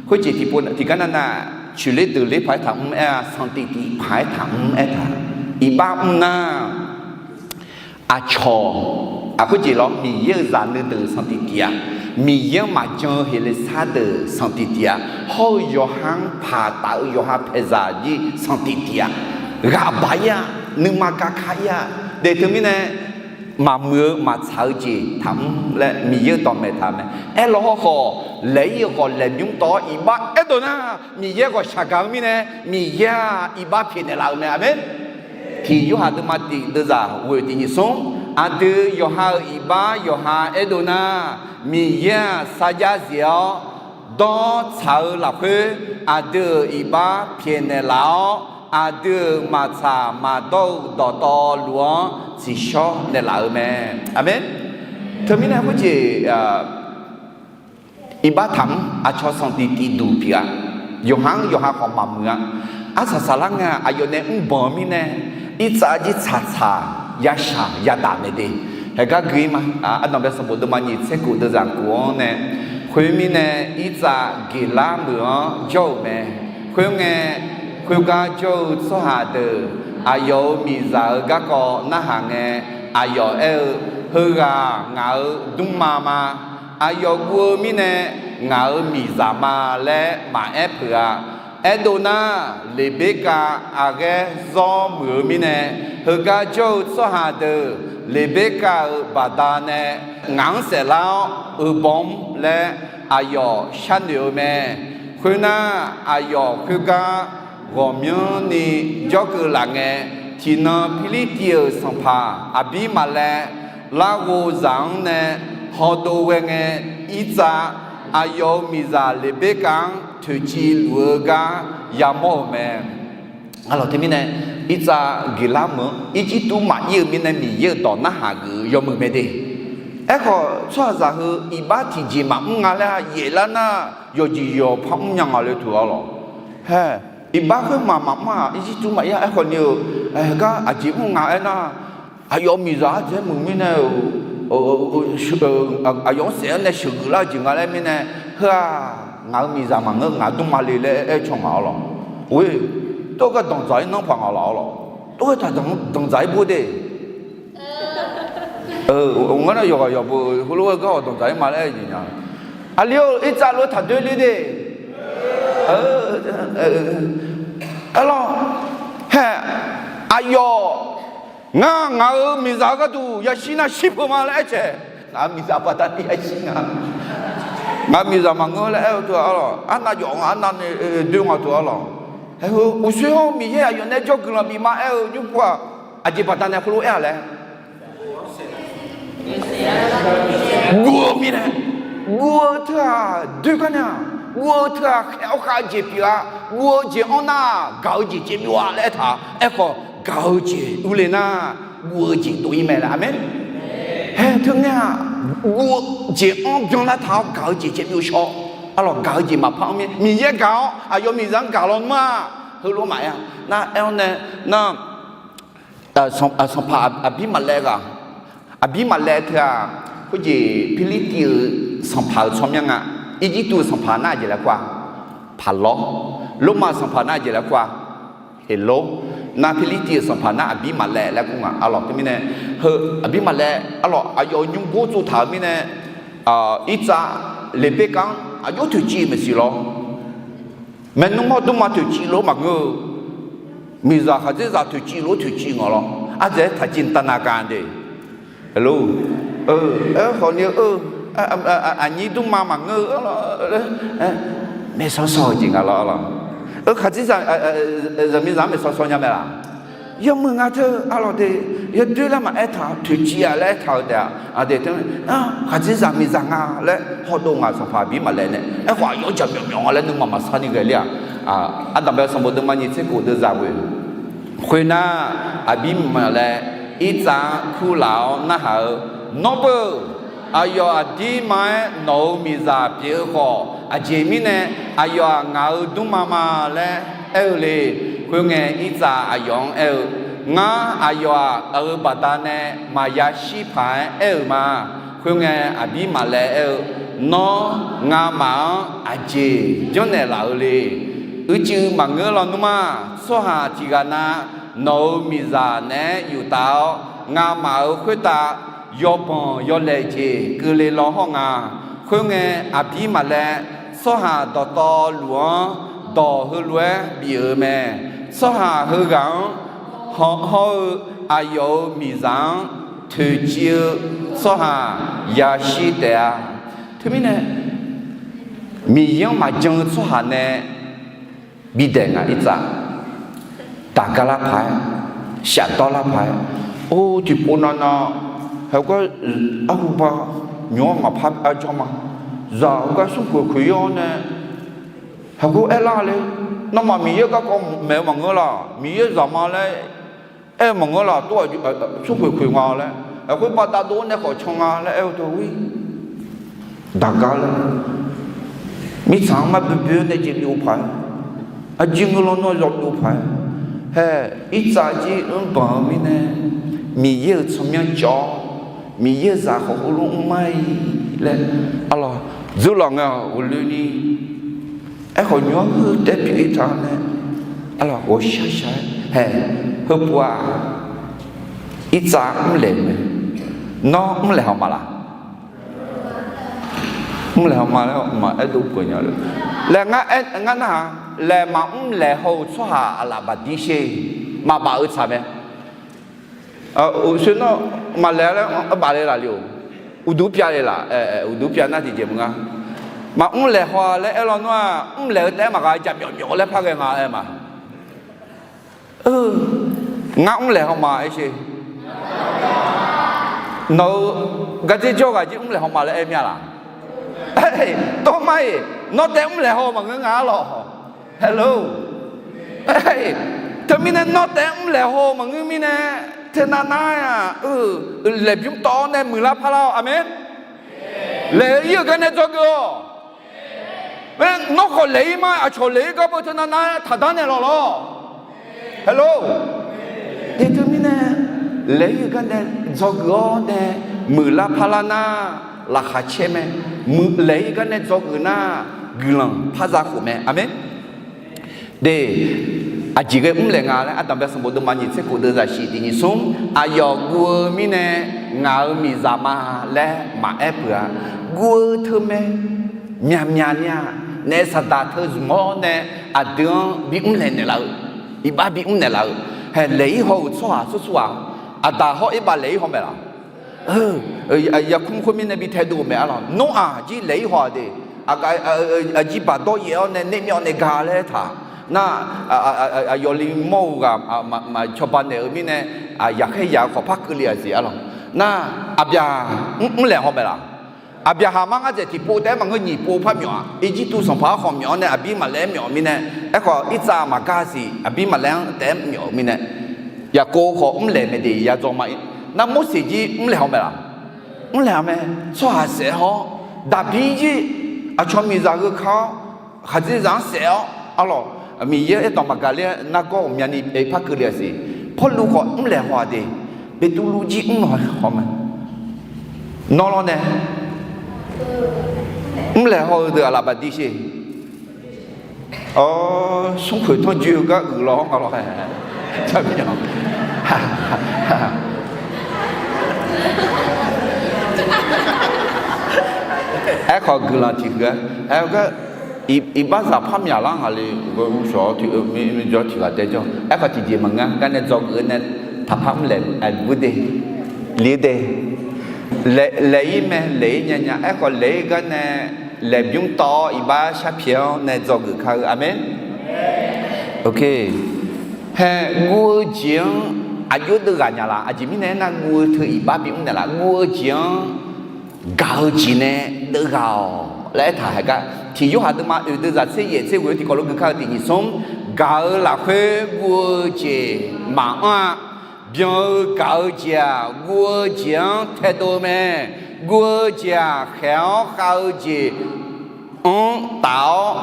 Khoerjeq tiqpov tiqgar nar nar, coeqler deuqler paq-aer taqmr aer-a, sanqtif tif paq-aer taqmr aertaq. Iqbax mr nar, aqcawq, aqkhoerjeq lawr, Miqyaer-euq zaq nuideuq sanqtif tif-a. Miqyaer-anr maqjan-eu heqle sar deuq sanqtif tif-a. Hawr-eu yawqha-anr paq taf-eu yawqha paeqzaq jir sanqtif tif-a. Ghaq baq-ir-a, nuima gaka-ir-a. Daeq teumirnae, maqmuiq-eu maqtsaq-eu jeq taqmr laer Miqyaer-euq dawqmaeq taq mae. Aerlaw hawrkhawf, laeq-ir-euq khawf laeqbymr tawv-awr iqbax aerdov nar, Miqyaer ghawqshaq gaq-eu mirnae, Miqyaer-aq iqbax pyaeqnaeq laf-euq mae. Aqmeq. Tiq Yorhaq deuvma tiq deuvzaq ghoeq tiq nyiq smr, aqdui yawqha-euq iqbax yawqha aerdov nar, Miqyaer-aq sarjax zif-awr dawr tsaq-eu lafkhoer, aqdui-euq iqbax pyaeqnaeq laf-awr, aqdui-euq maqtsaq maqdawr-eu dawqtawvluf-anr tsiqshawr naeqlaf-eu mae. Aqmeq. Teumirnae khoerjeq iqbax taqmr, aqcawq sanqtif tif duq pyeuf-a. Yawqha-anr yawqha khawf maqmuiq-a. Arsaq saflar ngae aqyawf nae mrbanq-eu mirnae, irtsav jir tsaqtsaq yashaq yadaq mae de. Haeqgar gui-ir ma. Ardanqbae sanqbof deuvma nyiq tser kof deuvzaq kof-anr nae, khoermirnae irtsav geqlar meuq-anr jawr-euq mae. Khoerngae, khoergar jawr-eu tsawrhaq deuq aqyawf-euq miqzaq-euq garkawv narhaq ngae, aqyawf aer-eu, Heughaq ngaq-euq dmrma ma. Aqyawf guv-eu mirnae ngaq-euq miqzaq ma laer maqaer peuq-a. Aerdov nar, Leqberkav aqghaer zawr muiq-eu mirnae, heugar jawr-eu tsawrhaq deuq Leqberkav-euq baqdanae ngaq-anr saeflar-awr uqbawq mr laer aqyawf sharnoeq-eu mae. Khoernar, aqyawf khoergar ghawqmyanrni jawrkeuv laf ngae, tiqnan Pirlirtiv-euq sanqpaq Aqbirmaqlaev larghov zaq-anr nae hawdov ghae ngae, irtsav aqyawf-euq miqzaq Leqberkav-anr toeqciv luf-eu gar yamawr-euq mae. Aqlawq teumirnae, irtsav geqlar meuq-anr Irjirtuv maqir-eu mirnae Miqyaer-euq dawq narhaq geuf-eu yawmuiq mae de. Aerkhawf, tsawrhaqzaq heu iqbax tiqjeq maqmr nga laer-a yaeflar nar, yawqjeq yawq par mr nya nga le teu-a lawq. Hae, iqbax khoermaf maqmr-aq, Irjirtuv maqir-a. Aerkhawf ni-euq gar aqjeq mr nga aernar, aqyawf miqzaq ardzaeq-aer muiq mirnae-euq, aqyawf-anr saef-anr nae sheuqgeuf lar-eu jeq nga laer mirnae, heu-aq, ngaq-euq miqzaq maqngeur, ngaq dmrma le laer aer caw ngaq-awr lawq. Oe, tov gar danqdzaq-ir nanrpaq ngaq laf-awr lawq. Tov gar taq danqdzaq-ir bur de. Ngar nar yawqghaq yawqbo heulof-aer gar-awq danqdzaq-ir ma laer aer jeq nya. Aqli-or, irtsav lof-aer taq doer ler de. Arlawq, hae, aqyawf, ngar ngaq-euq miqzaq-eu gharduq yashir nar shir peuq ma laer aer cae. Ngaq-euq miqzaq baqdanae yashir nga. Ngaq-euq miqzaq maqngeur laer aer-eu teu-a lawq. Arnav jawf nga, arnav nae doer nga teu-a lawq. Hae heu uqsoer-anr Miqyaer aqyawf nae jawrgeuf lanq bif ma aer-eu nymr pov-aq, aqjeq baqdanae heulof aer-a laer guv-eu mirnae, guv-eu teu-aq doer gar nae-aq, guv-eu teu-aq khaer-awr khav-eu jeq pyeuf-a. Guv-eu jeq-anr nar gaq-eu jeq caev byov-a laer aertaq. Aerkhawf, gaq-eu jeq urle nar, guv-eu jeq dov-ir mae laer. Aqmeq. Hae teu ngae-aq, guv-eu jeq-anr byanlar taq-awr gaq-eu jeq caev byov shawr. Arlawq, gaq-eu jeq maqpar-anr mir, Miqyaer gaq-awr aqyawf miqzaq-anr gaq lawnmr-a. Heulof maqaer-a. Nar aer-awr nae nar, sanqpaq Aqbirmaqlaev ghaq, Aqbirmaqlaev teu-aq, khoerjeq Pirlirtiv-euq sanqpaq-euq tsawrmyanr nga. Irjirtuv-euq sanqpaq nar aqjeq laer kur-a? Paqlawr. Lormav-euq sanqpaq nar aqjeq laer kur-a? Heqlor. Nar Pirlirtiv-euq sanqpaq nar Aqbirmaqlaev laer kur nga. Arlawq teumirnae, heu Aqbirmaqlaev arlawq aqyawf-euq nymrgor tsovtaq-euq mirnae, irtsav Leqberkav-anr aqjox toeqciv maeqsiq lawr. Maernmr mawr dmrma toeqciv lof maqngeur-eu, miqzaq khaqdzerzaq toeqciv lof toeqciv ngaq lawr. Ardzaeq-aer taqciv tavnav ka de. Aqlor, aerkhawf ni-eu, aqnyir dmrma maqngeur-eu, maeqsaw saw-eu jeq nga lawr. Khaqdzerzaq, zaqmiqzaq-anr maeqsaw saw nya mae laq? Yawmuiq nga teu arlawq de, yawdoer laer maqaer taq, toeqciv-a laer aertaq-eu taef-a. Aqdui teu, khaqdzerzaq miqzaq nga laer hawdov ngaq sanqpaq Aqbirmaqlaev nae aerkhawf aqyawf-anr jaqmyawf myawf nga laer nuima maqsar ni ghae ler-aq. Ardanqbae sanqbof deuvma nyiq tser kof deuvzaq ghoe. Khoernar, Aqbirmaqlaev irtsav-anr kurlaf-awr narhaq-eu, Nawr beu, aqyawf aqdirma-aer nawq-euq miqzaq pyeuf-eu khawf, aqjeq mirnae aqyawf-aq ngaq-euq dmrma ma laer aer-eu le. Khoerngae, irtsav aqyawf-anr aer-eu, Ngar aqyawf-aq, aq-euq baqdanae maqya shir paq-aer aer-euq ma. Khoerngae, Aqbirmaqlaev aer-eu, Nawr ngamaf-anr aqjeq janrnaeq laf-eu le. Uicuiv maqngeur lawnmr-aq, tsawrhaq tiqghaq na nawq-euq miqzaq naeq-aer yuftav-awr, ngamaf-euq khoertav yawbanq yawlaeq jeq keuvle law hawr nga. Khoerngae, aqbir maqlaer, tsawrhaq dawqtawvluf-anr dawq heulof-aer bif-euq mae. Tsawrhaq heughaq-anr hawr-eu aqyawf-euq miqzaq-anr toeqciv-eu tsawrhaq yashir taef-a. Teumirnae, Miqyaer-anr maqjan-eu tsawrhaq nae bidaeq nga irtsav. Daqgar lar paq-aer, shafdawr lar paq-aer, or tiqpov navnav, heugar arhuba nymq-anr maqpar arjawr ma. Zaq heugar smrkhoeq khoeq-awr nae, heugar aerlar le. Nawmaf Miqyaer garkawv maeq-eu maqngeur laq, Miqyaer zaqma laer aer-eu maqngeur laq, tov-aq smrkhoeq khoeq nga laer, aqkhoer baqda dov-awr nae khawf can nga laer aer-eu teu-ir. Daqgar laer, mirtsaq-anr mar boeboe-awr nae jeq byov paq-aer, aqjeq ngeur lawnmr-anr yawbyov paq-aer, hae, irtsav jir mrbanq-eu mirnae, Miqyaer-euq tsawrmyanr cawv-awr, Miqyaer-euq zaq khawf heulof mr mar-iq laer, arlawq, dzeurlaf ngae-awq ghofloeni. Aerkhawf, nymq-anr heu taef pyeuf-ir taq-awr nae, arlawq, ghawqshaq shaq-aer hae, heupuq-aq, irtsav mrlaeq mae. Nawr mrlaeq haw ma laq? Mrlaeq haw ma laer maqaer dov peuq nya le. Laer ngar aer, ngar narhaq, laeq maqmr laeq haw-euq tsawrhaq aqlaf baqdir sher, maqbaf-eu tsaq mae. Uqsoer nawr maqlaeq-a laer baf le laf le-or. Uqduq pyav le laf, uqduq pyav nar tiqjeq maqnga. Maqmr laeq haw-a laer aer lawnmr-aq, mrlaeq-eu taef-aer maqgha, jaqmyawf myawf laer par ghae nga aer ma. Ngar mrlaeq haw ma aer sher. Nawq-euq gardzer jawr ghaq jir mrlaeq haw ma laer aer mir-a laq? Tawr mar-iq, nawr taef mrlaeq haw maqngeur nga arlawq. Hello. Teumirnae nawr taef mrlaeq haw maqngeur mirnae, teunav nar-aq, laeqbymr tawv-awr nae muiqlar parlar-awq. Aqmeq. Laeq-eu ir-euq gar nae dzawgeuf-awq. Nawr khawf laeq-ir ma, aqcawq laeq-ir gar beu teunav nar taqdanr naeq lawq lawr. Hello. Teumirnae, laeq-ir-euq gar nae dzawgeuf-awr nae muiqlar parlar nar, laqkhaq caer mae. Laeq-ir gar nae dzawgeuf nar, guiqlanq par za khof mae. Aqmeq. De, aqjeq ghae mrlaeq nga laer, Ardanqbae sanqbof deuvma nyiq tser khof deuv zaqsiq tiq nyiq smr, aqyawf guv-eu mirnae ngaq-euq miqzaq ma laer maqaer peuq-a. Guv-eu teu mae. Myaqmyaq ni-aq, naef saqdaq teu zmq-awr nae aqdui-anr bimr laeq naeqlaf-eu, iqbax bimr naeqlaf-eu, hae laeq-ir haw-euq tsawrhaq tsawrsuq-aq, aqdaq hawr-ir bav laeq-ir haw mae laq? Yarkmr khoermirnae bi taedov-eu mae arlawq. Nawr-aq jir laeq-ir haw-aq de, aqjir baq dawr yaef-awr nae nae myawv nae ga laer taq nar, aqyawf li mawr-eu ghaq maqcawba naeq-eu mirnae, yaqkhaer yaq-eu khawf par keuvle-aq siq arlawq. Nar, aqbyaq mrlaeq haw mae laq? Aqbyaqhaq mar ngar dzaeq tiqpov taef-aer maqngeur, nyiq pov par myawf-a. Irjirtuv sanqpaq-anr khawf myawf-awr nae aqbir maqlaer-aer myawf-eu mirnae, aerkhawf irtsav maqgar siq, aqbir maqlaer-anr taef-aer myawf-eu mirnae, Yaqkov khawf mrlaeq mae de, yadzaw ma-ir. Nar Morseq jir mrlaeq haw mae laq? Mrlaeq-a mae. Tsawrhaq saef-awr, Daqbir jir aqcawq miqzaq gheu ka-awr, khaqdzerzaq-anr saef-awr arlawq, Miqyaer aerdawq maqgaq ler-aer nargawr ghawqmyani par keuvle-aq siq. Pawrluv khawf mrlaeq haw-aq de, Beqtuvluv jir mrlaeq haw mae. Nawr lawr nae mrlaeq haw-eu deuq aqlaf baqdir sher. Awr, smrkhoeq tanrjoe-eu gar uiqlaw-awr nga lawr-ae. Aerkhawf guiqlanq tiqhuiq-a. Aer-eu gar, iqbaxzaq par myaqlar ngaq le, uqshawq-awr tiq, jawr tiq ghaq tae jawr. Aerkhawf tiqjeq maqngeur, gar nae dzawgeuf-eu nae taqpar mrlaeq aqbur de, li-eu de. Laeq-ir mae, laeq-ir nyanya. Aerkhawf laeq-ir gar nae laeqbymr tawv-awr iqbax sharpyaeq-awr nae dzawgeuf kar-eu. Aqmeq. Hae, guv-eu jeq-anr aqjox deuvghaq nya laf? Aqjeq mirnae aernar, guv-eu teu iqbax bimr naeqlaf. Guv-eu jeq-anr gaq-eu jeq nae deuvghaq-awq laer aertaq haeq gar, tiq Yorhaq deuvma oeq deuv zaq tser yaef tser ghoe-eu tiqkawv lof gui kar-eu tiq nyiq smr, gaq-eu lafkhoer guv-eu jeq maqanr-a. Byan-eu gaq-eu jeq-aq, guv-eu jeq-anr taedov-eu mae. Guv-eu jeq-aq, khaeq-awr khav-eu jeq-anr taf-awr,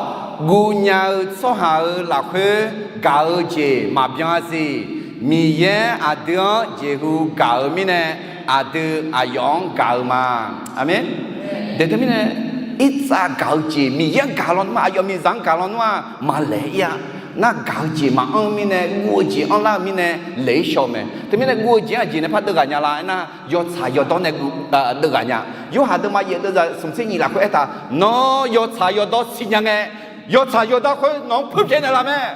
guvnya-eu tsawrhaq-euq lafkhoer gaq-eu jeq maqbyan-a siq. Miqyaer aqdui-anr jeqhu gaq-eu mirnae, aqdui aqyawf-anr gaq-eu ma. Aqmeq. Daeq teumirnae Irtsav gaq-eu jeq, Miqyaer-anr gaq lawnmr-aq, aqyawf miqzaq-anr gaq lawnmr-aq, maqlaeq-ir-a. Nar gaq-eu jeq maqanr-eu mirnae, guv-eu jeq anrlar-eu mirnae laeq-ir shaw-eu mae. Teumirnae guv-eu jeq-anr aqjeq nae par deuvghaq nya la aernar, yawtsaq yawdawr nae guv, deuvghaq nya. Yorhaq deuvma yaef deuvzaq smq tser nyiq lafkhoer aertaq, nawr yawtsaq yawdawr siqnya ngae, yawtsaq yawdawr khoer nawq-anr puirpyaeq naeqlaf mae.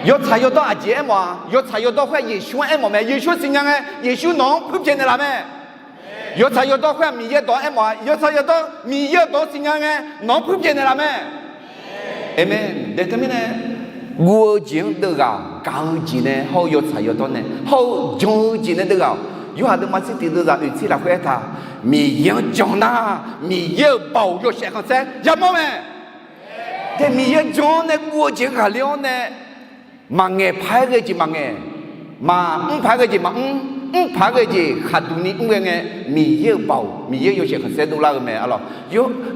Yawtsaq yawdawr aqjeq aermawf-a? Yawtsaq yawdawr khoer-aq Yeqsur-anr aermawf mae. Yeqsur siqnya ngae, Yeqsur nawq-anr puirpyaeq naeqlaf mae. Yawtsaq yawdawr khoer-aq Miqyaer dawq-anr aermawf-a? Yawtsaq yawdawr Miqyaer-euq dawq-anr siqnya ngae, nawq-anr puirpyaeq naeqlaf mae. Aqmeq. Dae teumirnae, guv-eu jeq-anr deuvghaq-awq. Gaq-eu jeq nae hawr-eu yawtsaq yawdawr nae hawr-eu jan-eu jeq nae deuvghaq-awq. Yorhaq deuvma tser tiq deuvzaq oeq tser lafkhoer aertaq, Miqyaer-anr jan nar, Miqyaer-euq baoq yawshaef khanqsaer yamawr mae. Dae Miqyaer jan-awr nae guv-eu jeq ghaqler-awr nae, maqngaeq paq-aer ghae-eu jeq maqngaeq, maqmr paq-aer ghae-eu jeq maqmr, mr paq-aer ghae-eu jeq khaqduq ni mr ghae ngae, Miqyaer-euq baoq, Miqyaer yawshaef khanqsaer dovlar-eu mae arlawq.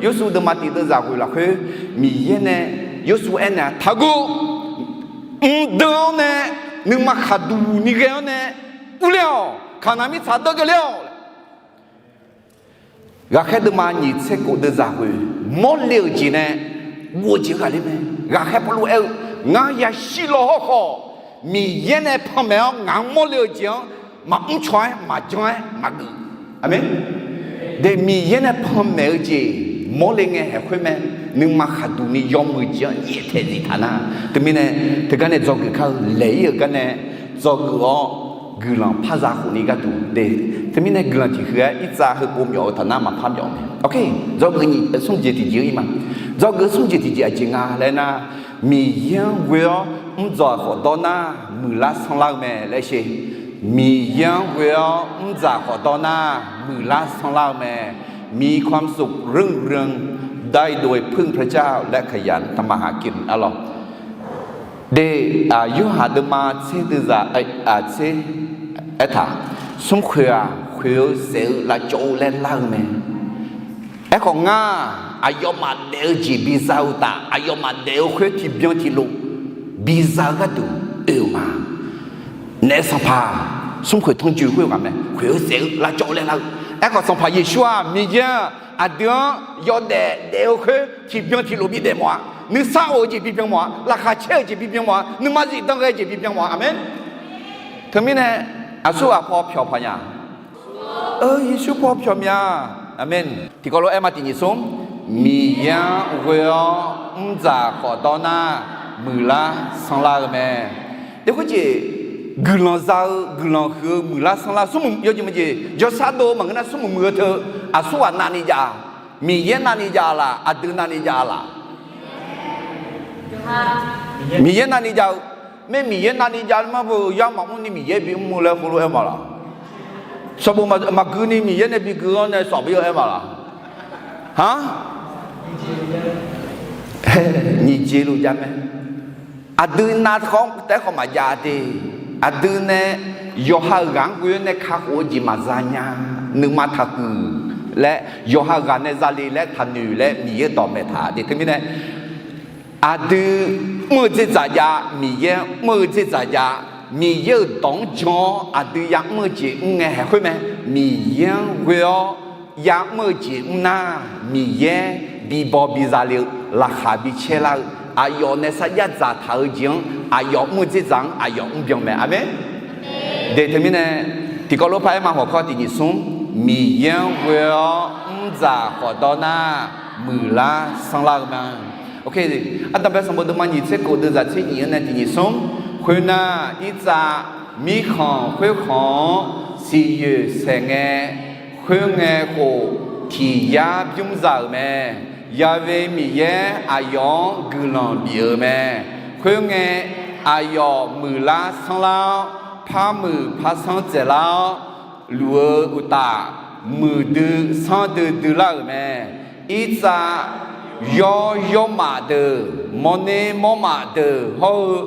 Yorsuv deuvma tiq deuvzaq ghoeq lafkhoer, Miqyaer nae Yorsuv aernaeq-a, Taqguv. Mqdeuv-awr nae, nuima khaqduq ni ghae-awr nae urler-awq. Kaqnaq mirtsaq deuv geufler-awq. Ghaqkhaer deuvma nyiq tser kof deuvzaq ghoeq, mawrle-euq jeq nae guv-eu jeq ghaqler mae. Ghaqkhaer Pawrluv aer-eu, Ngar yashir law hawrkhawf, Miqyaer nae panmaeq-awr ngaq-anr mawrle-eu jeq-anr maqmr caw-aer maqjan-aer maqgeuf. Aqmeq. Dae Miqyaer nae panmaeq-eu jeq mawrle ngae haeq khoer mae. Nuima khaqduq ni yawmuiq jeq-anr yaef taeq zif taq nar, teumirnae teugar nae dzawgeuf kar-eu laeq-ir-euq gar nae dzawgeuf-awr guiqlanq par za khofni gharduq de. Teumirnae guiqlanq tiq huiq-aer irtsav heupov myawf-eu taq nar maqpar myawf mae. Dzawgeuf nyiq smr jeq tiqjeq-ir ma. Dzawgeuf smr jeq tiqjeq aqjeq nga laer nar, Miqyaer-anr ghoe-awr mrdzaq khawf dawr nar muiqlar sanrlar-eu mae laer sher. Miqyaer-anr ghoe-awr mrdzaq khawf dawr nar muiqlar sanrlar-eu mae. มีความสุขรุ่งเรือง ได้โดยพึ่งพระเจ้า และขยันทำมาหากิน arlawq. De, Yorhaq deuvma tser deuvzaq tser aertaq, smrkhoeq-aq khoeq-eu saef-eu lavcawv-eu laer lar-eu mae. Aerkhawf ngar, aqyawfmaf daef-eu jeq biza-eu taf, aqyawfmaf daef-eu khoer tiqbyan tiqlof biza-eu gharduq oe-euq ma. Naef sanqpaq, smrkhoeq tanrjoe khoer ghaq mae, khoeq-eu saef-eu lavcawv-eu laer lar-eu. Aerkhawf Sanqpaq Yeqsur-aq, Miqyaer-aq, aqdui-anr yawdaef daef-eu khoer tiqbyan tiqlof bidaef mawf-a. Nuisar of-eu jeq bibyan mawf-a. Laqkhaq caer-eu jeq bibyan mawf-a. Nuima zifdan ghae-eu jeq bibyan mawf-a. Aqmeq. Teumirnae, aqsur ghaq paw pyawq pawq nya. Yeqsur paw pyawq mya. Aqmeq. Tiqkawv lof-aer ma tiqnyiq smr, Miqyaer-anr ghoe-awr mrdzaq khawf dawr nar muiqlar sanrlar-eu mae. Teu khoerjeq, guiqlanq za-eu guiqlanq huiq-eu muiqlar sanrlar smrmuiq yawjeq maqjeq jawrshar dov-eu maqngeur nar smrmuiq muiq-eu teu, aqsur ghaq navni jav-a? Miqyaer navni jav-a laf, aqdui navni jav-a laf? Miqyaer navni jav-eu mae. Miqyaer navni jav-eu mar-eu yar maqmr ni Miqyaer bimr-eu laer heulof-aer ma laf? Sanqbof maqgui ni Miqyaer nae bigui-awr nae sawf bir-eu aer ma laf? Aq, nyiq jeq luf jav mae. Aqdui navkhawf taef-aer khawf maqjav de. Aqdui nae yawqha-euq ghaq-anr ghoe-awr nae kakhof-eu jeq maqza nya. Nuima taqhuiq laer yawqha ghaq nae zale laer taqnoeq laer Miqyaer dawqmaeq taq de. Teumirnae aqdui mr-eu dzerdzaq jav, Miqyaer mr-eu dzerdzaq jav. Miqyaer-euq dawq-anr jan-awr aqdui ya'mr-eu jeq mr ngae haeq khoer mae. Miqyaer-anr ghoe-awr ya'mr-eu jeq mr nar, Miqyaer bibaw biza le-eu, laqkhaq bicaer lar-eu, aqyawf nae sarjax dzaqtaq-eu jeq-anr aqyawf mr-eu dzerdzaq-anr aqyawf mrbyan mae. Aqmeq. De teumirnae, tiqkawv lof par-aer ma hawq kawr tiqnyiq smr, Miqyaer-anr ghoe-awr mrdzaq khawf dawr nar, muiqlar sanrlar-eu ma. Ardanqbae sanqbof deuvma nyiq tser kof deuvzaq tser nyiq-anr nae tiqnyiq smr, khoernar, irtsav mirkhanq khoerkhanq-anr siqyoeq saeq ngae, khoerngae khof tiq yar bymr za-euq mae. Ya've Miqyaer aqyawf-anr guiqlanq bif-euq mae. Khoerngae, aqyawf muiqlar sanrlar-awr, par muiq par sanr dzaeqlar-awr, luf-eu uqtaf, muiqdui sanrdui duilar-euq mae. Irtsav yawr yawrmaf deuq, mawrner mawrmaf deuq hawr-eu,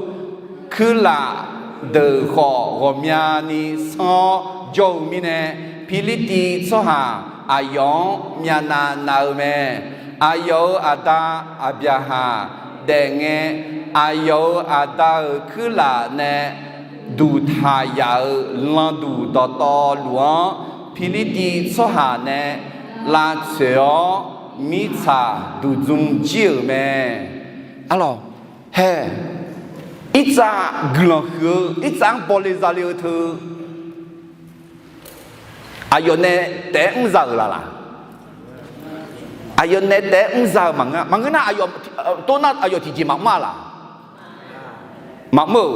kuirlaf deuq khawf ghawqmyani sanr-awr jawr-eu mirnae, Pirlirtiv tsawrhaq aqyawf-anr myavnav nav-eu mae. Aqyawf-euq aqda Aqbyaqhaq daefngae, aqyawf-euq aqda-euq kuirlaf nae duqtaq yaf-euq landuq dawqtawvluf-anr, Pirlirtiv tsawrhaq nae lavtsoeq-awr, mirtsaq duqdzm jir-euq mae. Arlawq, hae, irtsav guiqlanq huiq-eu, irtsav-anr bawle zale-eu teu aqyawf nae taef-aer mr za-euq laf laq? Aqyawf nae taef-aer mr za-euq maqngeur, maqngeur nar, aqyawf, tov nar aqyawf tiqjeq maqmr-a laq? Maqmr-euq.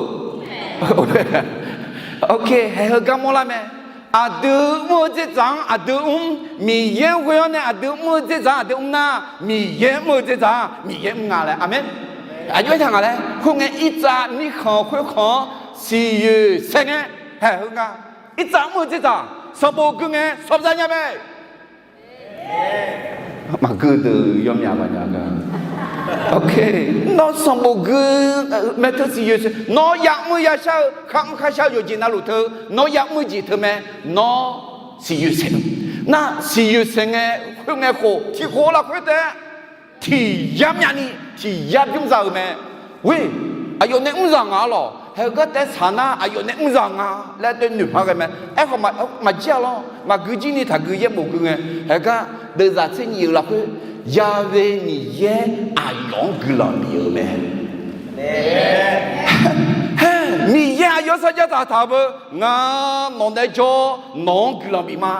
Ok, haeq heugar mawrlar mae. Aqdui mr-eu dzerdzaq-anr aqdui mr, Miqyaer-anr ghoe-awr nae aqdui mr-eu dzerdzaq-anr aqdui mr nar, Miqyaer mr-eu dzerdzaq-anr Miqyaer mr nga laer. Aqmeq. Aqjox aertaq nga laer, khoerngae irtsav mirkhanq khoerkhanq-anr siqyoeq saer ngae, haeq heu nga. Irtsav mr-eu dzerdzaq sanqbof gui ngae sawr za nya mae. Maqgui deuq yawmyaq maqnya ga. Ok, nawr sanqbof gui, maeq teu siqyoeq saer, nawr ya'mr yashar-eu, kharmr kharshar-eu yawqjeq navluf teu, nawr ya'mr jeq teu mae. Nawr siqyoeq saer-eu, nar siqyoeq saer ngae, khoerngae khof tiq khof lafkhoer taef-aer tiq yar myavni tiq yar bymr za-euq mae. Oe, aqyawf nae mr zaq nga lawq. Haeq heugar taef-aer tsaq nar aqyawf nae mr zaq nga laer taef noeqpar ghae mae. Aerkhawf maqjir-a lawr, maqgui jir ni taqgui yaerbof gui ngae, haeq heugar deuvzaq tser nyiq-euq lafkhoer, Ya'we Miqyaer aqyawf-anr guiqlanq bif-euq mae. Hae, Miqyaer aqyawf sarjax taqtaq-eu beu, ngar nawq nae jawr, nawq-anr guiqlanq bif ma.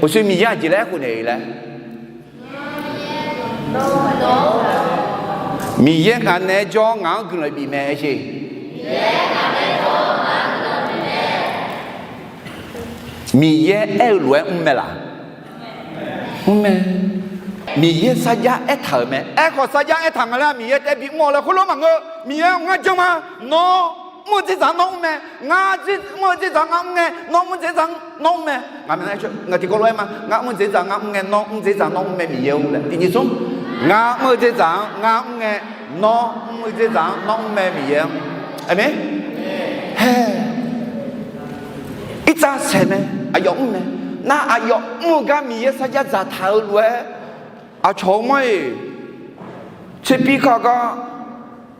Uqshoe Miqyaer aqjeq laer aerkhof naeq-eu laer? Miqyaer ngaq nae jawr ngaq-anr guiqlanq bif mae aer sher. Miqyaer aer-eu lof-aer mr mae laq? Mr mae. Miqyaer sarjax aertaq-euq mae. Aerkhawf sarjax aertaq nga laer Miqyaer taef-aer bimr-awq laer khoerlof maqngeur. Miqyaer ngar janr ma. Nawr mr-eu dzerdzaq nawr mr mae. Ngar mr-eu dzerdzaq ngar mr ngae nawr mr-eu dzerdzaq nawr mr mae. Ngaq tiqkawv lof-aer ma, ngar mr-eu dzerdzaq ngar mr ngae nawr mr dzerdzaq nawr mr mae Miqyaer-or laer. Tiqnyiq smr, ngar mr-eu dzerdzaq-anr ngar mr ngae nawr mr-eu dzerdzaq-anr nawr mr mae Miqyaer-anr. Aqmeq. Hae, irtsav saeq mae, aqyawf mr mae. Nar aqyawf mr-eu gar Miqyaer sarjax dzaqtaq-eu lof-aer, aqcawq-eu mar-iq, tserpir ka gar,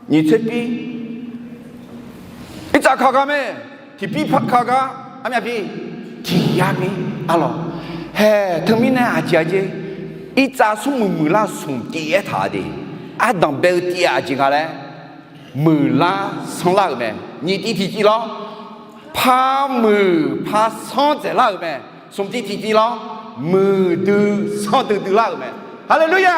nyiq tserpir, irtsav ka gar mae, tiqpir ka gar, armyavpir, tiq yar pir, arlawq. Hae, teumirnae aqjeq aqjeq, irtsav smrmuiq muiqlar-eu smq tiv aertaq-a de. Ardanq bae-eu tiv-aq aqjeq nga laer, muiqlar sanrlar-euq mae. Nyiq tiv tiqtiv lawr, par muiq par sanr dzaeqlar-euq mae. Smq tiv tiqtiv lawr, muiqdui sanrdui duilar-euq mae. Haleluya!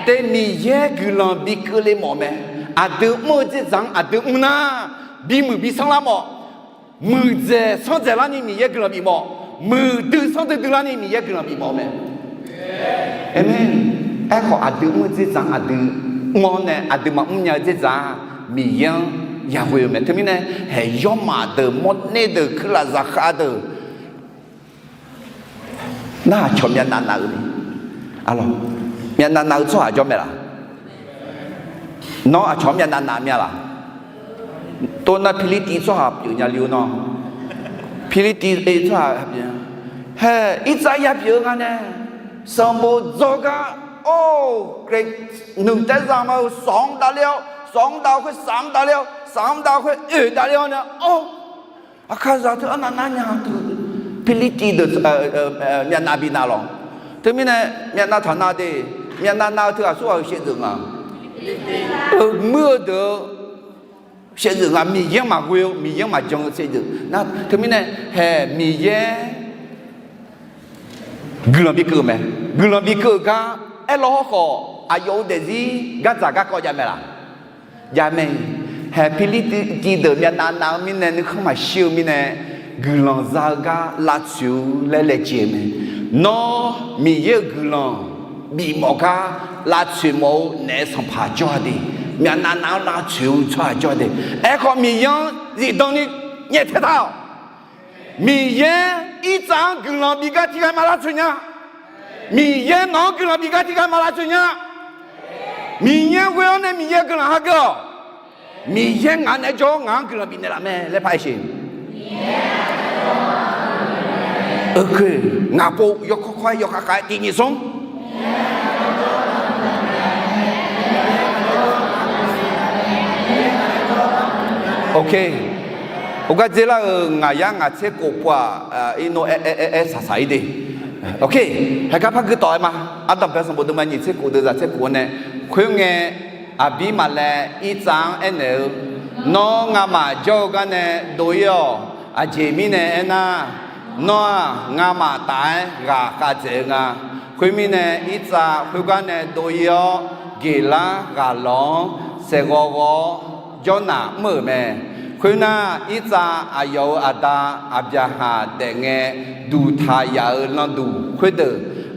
De, Miqyaer guiqlanq bi keuvle mawf mae. Aqdui mr-eu dzerdzaq-anr aqdui mr nar, bimuiq bi sanrlar mawf. Muiqdzaeq sanrdzaeqlar ni Miqyaer guiqlanq bif mawf. Muiqdui sanrdui duilar ni Miqyaer guiqlanq bif mawf mae. Aqmeq. Aerkhawf aqdui mr-eu dzerdzaq-anr aqdui mr-awr nae aqdui maqmr nya-eu dzerdzaq-aq, Miqyaer-anr yaghoe-eu mae. Teumirnae, haeq yawrmaf deuq, mawrner deuq, kuirlaf zaqkhav deuq, nar aqcawq myavnav nav-eu, arlawq, myavnav nav-eu tsawrhaq jawr mae laq? Nawr aqcawq-anr myavnav nav mya laq? Tov nar Pirlirtiv tsawrhaq pyeuf nya le-eu nawr, Pirlirtiv tsawrhaq pyeuf, hae, irtsav ya pyeuf-eu nga nae, sanqbof dzawr gar, or, nuiq taev zaq ma-eu sawq-anr davler-awr, sawq-anr dav-eu khoer saf-anr davler-awr, saf-anr dav-eu khoer oeq davler-awr nae, or, aqkaqzaq teu arnav nar nya teu, Pirlirtiv deuq myavnav bi nav lawq. Teumirnae, myavnav taq nav de, myavnav nav-eu teu aqsurghaq-euq shaevdzeuf nga, muir-eu deuq-eu shaevdzeuf nga, Miqyaer-anr maqghoe-eu, Miqyaer-anr maqjan-eu shaevdzeuf nar. Teumirnae, hae, Miqyaer guiqlanq bi keuv-eu mae. Guiqlanq bi keuv-euq gar aerlaw hawrkhawf, aqyawf-euq daefzir gardzaq garkawv jav mae laq? Jav mae. Hae, Pirlirtiv deuq myavnav nav-eu mirnae, nuikhanr maqshir-eu mirnae, guiqlanq za-eu gar lavtsoeq-eu laer laejae mae. Nawr Miqyaer-euq guiqlanq bifmawf gar lavtsoeq mawf-eu naef sanqpaq jawr-a de, myavnav nav-anr lavtsoeq-eu tsawrhaq jawr-a de. Aerkhawf, Miqyaer-anr zifdan ni nyaeftaeq taq-awq. Miqyaer irtsav-anr guiqlanq bif gar tiqghaq maqlavtsoeq nya. Miqyaer nawq-anr guiqlanq bif gar tiqghaq maqlavtsoeq nya. Miqyaer ghoe-awr nae Miqyaer guiqlanq hageuf-awq. Miqyaer ngaq naeq-aer jawr-awr ngaq-anr guiqlanq bifnaeq laf mae laer par-aer sheq. Oke, ngaq pov yawkawr kawr-aer yawkhav khav-aer tiqnyiq smr. Oke, ogar dzer lar-euq ngaq yar ngaq tser khof pov-aq, irnov aer aer aer saqsaq-ir de. Ok, haegar par guitawf-aer ma. Ardanqbae sanqbof deuvma nyiq tser khof deuq zaq tser khof-anr nae, khoerngae, Aqbirmaqlaev Irtsav-anr aernaeq-eu, Nawr ngamaf jawr-eu garnae dov-ir-awq. Aqjeq mirnae aernar, nawr-aq ngamaf taf-aer ghaqkhav dzaeq-eu nga. Khoermirnae, Irtsav khoergar nae dov-ir-awr, Geqlar ghaqlawq-anr saeqghawv ghawv-awr jawrnaq mr-euq mae. Khoernar, Irtsav aqyawf-euq aqda Aqbyaqhaq daef ngae duqtaq yaf-euq landuq khoerdeuq,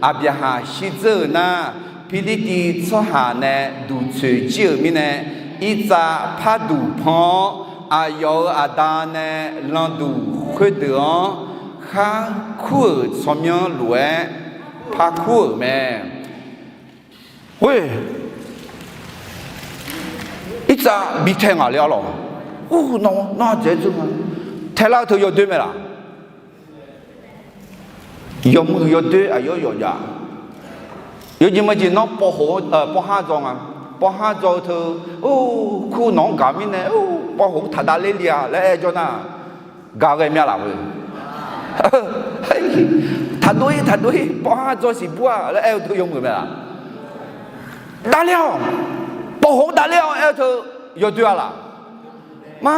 Aqbyaqhaq shirdzeur-euq nar, Pirlirtiv tsawrhaq nae duqtsoeq jir-euq mirnae, Irtsav parduq pan-awr, aqyawf-euq aqda nae landuq khoerdeuq-anr khar kur-euq tsawrmyanr lof-aer par kur-euq mae. Khoer, Irtsav bi tae ngaq le-a lawq. Ur, nawr, nawr ardzaeq-aer dzeur nga. Taelar-eu teu yawdoer mae laq? Yawmuiq yawdoer aqyawf yawqjaf. Yawjeq majeq nawr pawv khof, pawv har dzaw nga. Pawv har dzaw-eu teu, ur, kur nawq-anr gaq mirnae, ur, pawv khof taq davler li-a laer aer jawr nar, gaq ghae mya laf-eu. Taqdov-ir, taqdov-ir, pawv har dzaw siqbur-a laer aer-eu teu yawmuiq mae laq? Davler-awq, pawv khof davler-awq aer-eu teu yawdoer-a laq? Ma,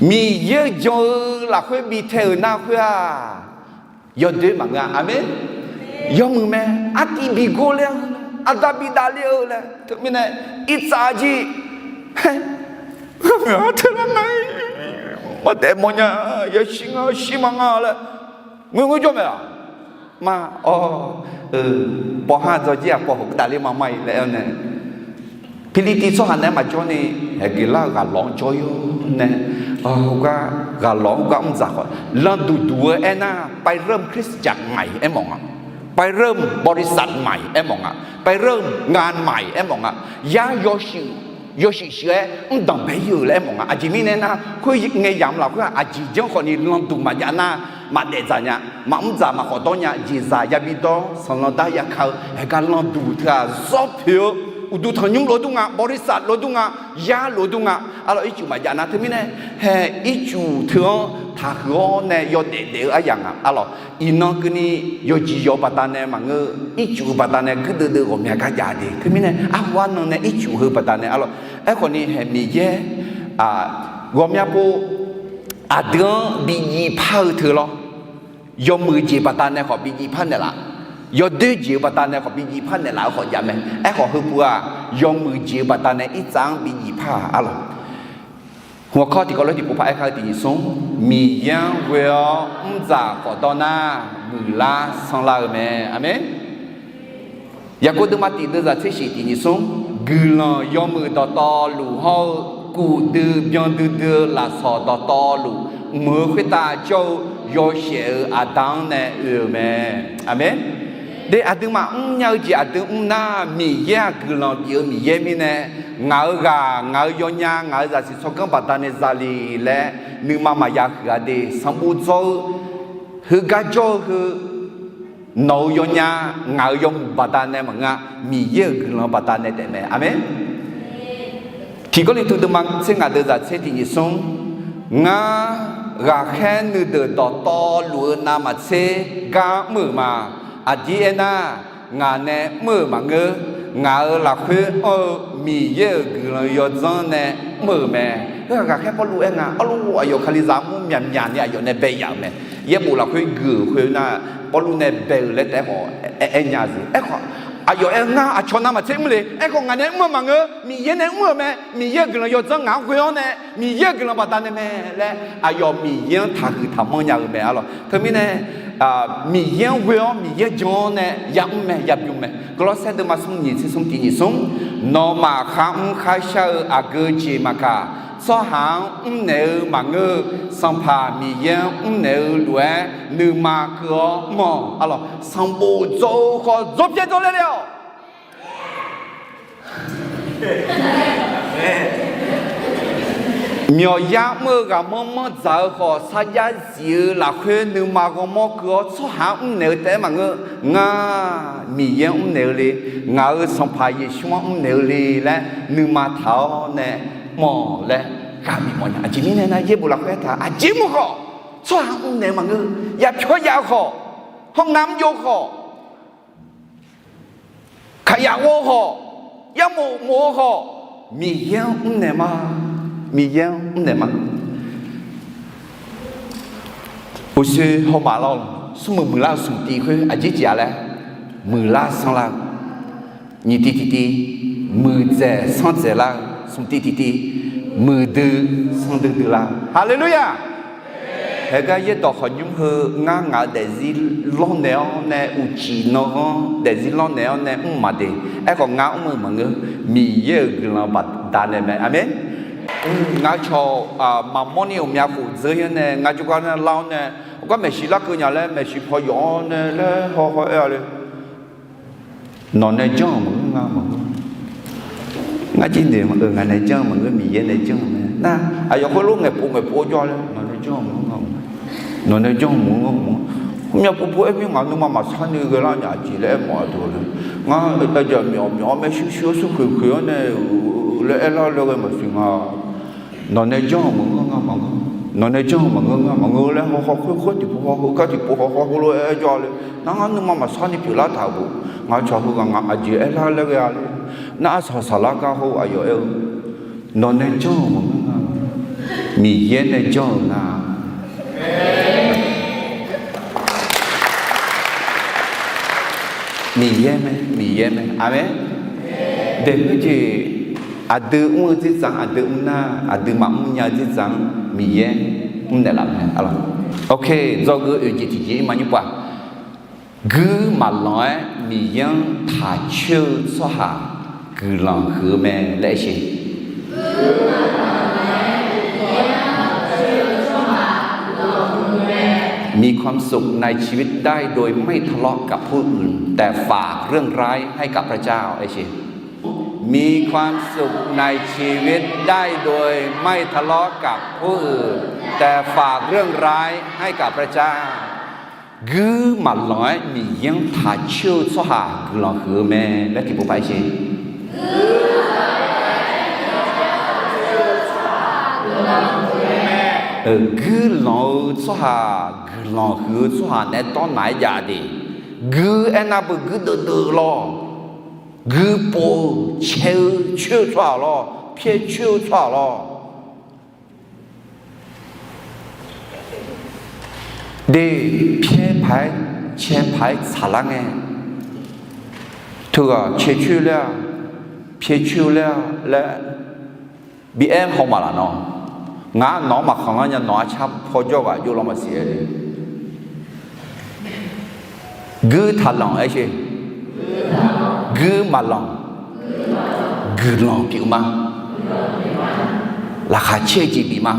Miqyaer-eu jan-eu lafkhoer bi tae-euq nar khoer-aq, yawdoer maqngeur-a. Aqmeq. Yawmuiq mae. Artiv bi gor ler-eu, aqda bi davler-eu laer. Teumirnae, Irtsav jir, Gharmyaq-a teular nga-ir, maqdaef mawrnya, yashir nga, shir ma nga laer, ngoer ngoer jawr mae-aq. Ma, awr, pawv har dzaw jir-aq, pawv khof davler ma ma-ir laer aer-awr nae, Pirlirtiv tsawrhaq naeq-aer maqjawr ni, Geqlar-euq ghaqlawq-anr jawr-ir-awr nae, heugar, ghaqlawq-anr gar mr dzaq khawf, landuq duq-eu aernar, ไปเริ่มคริสตจักรใหม่ aermawf nga, ไปเริ่มบริษัทใหม่ aermawf nga, ไปเริ่มงานใหม่ aermawf nga, yar yawshuif shuif-aer mr danqbae-ir-euq laer aermawf nga. Aqjeq mirnae nar, khoerngae yamq lafkhoer-aq, aqjeq janr khawf ni landuq maqjav nar, maqdaef dzaq nya, maqmr dzaq maqkhawf dawr nya, jeqzaq yabi dawr, sanqlanq dar yaka-eu, heugar landuq teu-aq zawr poeq-eu, uqduq tanqnymr lof dur nga, บริษัท lof dur nga, yar lof dur nga. Arlawq, ircuf maqjav nar teumirnae, hae, ircuf teu-anr taqhuiq-awr nae yawdaef daef-eu aryaq nga. Arlawq, iqnan keuvni yawqjeq yawq-eu baqdanae maqngeur, ircuf-eu baqdanae guirdeuv deuv ghawqmya gar jav de. Teumirnae arhu arnan nae ircuf heu baqdanae arlawq. Aerkhawf ni hae Miqyaer, ghawqmya pov aqdui-anr bi jiv par-eu teu lawr. Yawmuiq jeq baqdanae khawf bi jiv par naeqlaf, yawdoer jeq-eu baqdanae khawf bi jiv par naeqlaf-eu khawf jav mae. Aerkhawf heupuv-aq, yawmuiq jeq-eu baqdanae Irtsav-anr bi jiv par-aq arlawq. Hmq-awr kawr tiqkawv lof tiqpov par aer kar-eu tiq nyiq smr, Miqyaer-anr ghoe-awr mr dzaq khawf dawr nar, muiqlar sanrlar-eu mae. Aqmeq. Yaqkov deuvma tiq deuv zaq tser shiq tiq nyiq smr, guiqlanq yawmuiq dawqtawvluf hawr-eu, kuf dui byan duidui lafsawq dawqtawvluf, mq-eu khoertav jawr-eu yawshaef-euq Aqda-anr nae oe-euq mae. Aqmeq. De aqduimaf mrnya-eu jeq aqdui mr nar, Miqyaer-aq guiqlanq bif-eu Miqyaer mirnae, ngaq-euq ghaq, ngaq-euq yawnya, ngaq-euq zaqsiq tsawrganr baqdanae zale laer nuima maqya huiq-a de. Sanqbof dzaw-eu, heugar jawr-eu heu, nawq-euq yawnya, ngaq-euq yawmuiq baqdanae maqngeur-a, Miqyaer-euq guiqlanq baqdanae taef mae. Aqmeq. Tiq Gawrliqtu deuvma tser ngaq deuv zaq tser tiq nyiq smr, ngar ghaqkhaer nuideuq dawqtawvluf-eu navmaqtser gar mr-euq ma. Aqdir aernar, ngaq nae mr-euq maqngeur. Ngaq-euq lafkhoer anr-eu Miqyaer-euq guiqlanq yawdzanr nae mr-euq mae. Heu-aq ghaqkhaer Pawrluv aer nga. Arluf, aqyawf Kalizaq armur myaqmyaq ni aqyawf nae bae yaf-euq mae. Yaerbof lafkhoer gui-euq khoer nar, Pawrluv nae bae-euq laer taef-aer khawf aer, aer nya-eu jeq. Aerkhawf, aqyawf aer-eu ngar aqcawq navmaqtser mr le. Aerkhawf ngaq nae mr-eu maqngeur. Miqyaer nae mr-euq mae. Miqyaer-euq guiqlanq yawdzanr ngaq-anr ghoe-awr nae, Miqyaer-euq guiqlanq baqdanae mae laer aqyawf Miqyaer-anr taqhuiq taqmanr nya-eu mae arlawq. Teumirnae, Miqyaer-anr ghoe-awr Miqyaer jan-awr nae yamr mae, yabym mae. Gawrlawrsaer deuvma smr nyiq tser smr tiq nyiq smr, nawmaf kharmr kharshar-eu aqgeu jeq maqkaq, tsawrhaq-anr mrnaeq-eu maqngeur-eu, Sanqpaq Miqyaer-anr mrnaeq-eu lof-aer nuima keuv-awr mr-awq. Arlawq, sanqbof dzaw-eu khawf dzawpyaer dzawler le-awq. Myawqyar mr-eu ghaqmanr manr dzaq-eu khawf, sarjax zif-eu lafkhoer nuima ghawrmawr keuv-awr tsawrhaq-anr mrnaeq-eu taef-aer maqngeur. Ngar Miqyaer-anr mrnaeq-eu le, ngaq-euq Sanqpaq Yeqsur-anr mrnaeq-eu le laer nuima taq-awr nae mr-awq laer ghaq bif mawfnya. Aqjeq mirnae nar, yaerbof lafkhoer aertaq aqjeq mr khawf, tsawrhaq-anr mrnaeq-eu maqngeur. Yapyawr jav-eu khawf, Hawr ngamr jov khawf, kaqyaq ghov-eu khawf, yarmof mof-eu khawf, Miqyaer-anr mrnaeq ma. Miqyaer-anr mrnaeq ma. Uqshoe hawmaf lawr, smrmuiq muiqlar-eu smq tiv khoer aqjeq jeq-a laer, muiqlar sanrlar-eu, nyiq tiv tiq tiv, muiqdzaeq sanrdzaeq lar-eu, smq tiv tiq tiv, muiqdui sanrdui dui lar-eu. Haleluya! Haegar yaerdawq khawf nymr heu ngar ngaq-eu daefzir lawrnaeq-awr nae uqcif nanghanr daefzir lawrnaeq-awr nae mr maqdeq. Aerkhawf ngar mr-eu maqngeur. Miqyaer-euq guiqlanq baqdanae mae. Aqmeq. Ngar cawq maqmawr ni ghawqmya khof dzeur-ir-awr nae ngar jawrgar nar lar-awr nae, gar maeqshi larkeuv nya laer maeqshi paw yawf-awr nae laer hawhaw aer-a le. Nawq nae janr-euq maqngeur, ngar maqngeur. Ngar jir noeq-eu ngaq nae janr-eu maqngeur, Miqyaer nae janr-eu mae. Nar aqyawf khoerlof ngaeqpov ngaeqpov-awr jawr-a le. Nawq nae janr-euq maqngeur, ngar maqngeur. Nawq nae janr-euq maqngeur, ngar maqngeur. Khoermyav pov pov aer mir ngaq nuima maqsar ni ghae lar nya jeq laer aermawf-a teu le. Ngar aqjeq myawf myawf-awr maershuir shuir-awr smrkhoeq khoeq-awr nae laer aerlar laer ghae maqsiq nga. Nawq nae janr-euq maqngeur, ngar maqngeur. Nawq nae janr-euq maqngeur, ngar maqngeur laer hawhaw khoer khoer tiqpov hawhaw, gar tiqpov hawhaw khoerlof-aer jawr-a le. Nar ngar nuima maqsar ni pyeuflar taq-euq bof. Ngaq cawq heughaq ngaq aqjeq aerlar laer ghae-a le. Nar arsaq saqlar gar hawr aqyawf aer-eu, nawq nae janr-euq maqngeur, ngar Miqyaer nae janr-euq nga. Miqyaer mae, Miqyaer mae. Aqmeq. Daeq khoerjeq aqdui mr-eu dzerdzaq-anr, aqdui mr nar aqdui maqmr nya-eu dzerdzaq-anr Miqyaer mrnaeq laf mae. Ok, dzawgeuf oeq jeq tiqjeq-ir ma nymr pov-aq, guir maqlanq-aer Miqyaer-anr taq coer-eu tsawrhaq guiqlanq huiq-eu mae laer aer sher. มีความสุขในชีวิตได้โดยไม่ทะเลาะกับผู้อื่น แต่ฝากเรื่องร้ายให้กับพระเจ้า aer sher. มีความสุขในชีวิตได้โดยไม่ทะเลาะกับผู้อื่น แต่ฝากเรื่องร้ายให้กับพระเจ้า Guir maqlanq-aer Miqyaer-anr taq coer-eu tsawrhaq guiqlanq huiq-eu mae laer tiqpov paq aer sher. Guirlanq-eu tsawrhaq guiqlanq huiq-eu tsawrhaq naeq-aer dawr naq-aer jav de. Guir aernar beu guir deuvdeuv lawr. Guir pov-eu cae-eu coer-eu tsawrhaq lawr, pyaer coer-eu tsawrhaq lawr. De, pyaer paq-aer cae paq-aer tsaqlar ngae, teughaq cae coer laer-aq, pyaer coer laer-aq laer bi aer haw ma laf nawr. Ngar nawq-anr maqkhanqlar nya, nawq arcar paw jawr ghaq jov lawr maqsiq aer le. Guir taqlanq aer sher. Guir maqlanq. Guiqlanq pyeuf ma. Laqkhaq caer-eu jeq bif ma.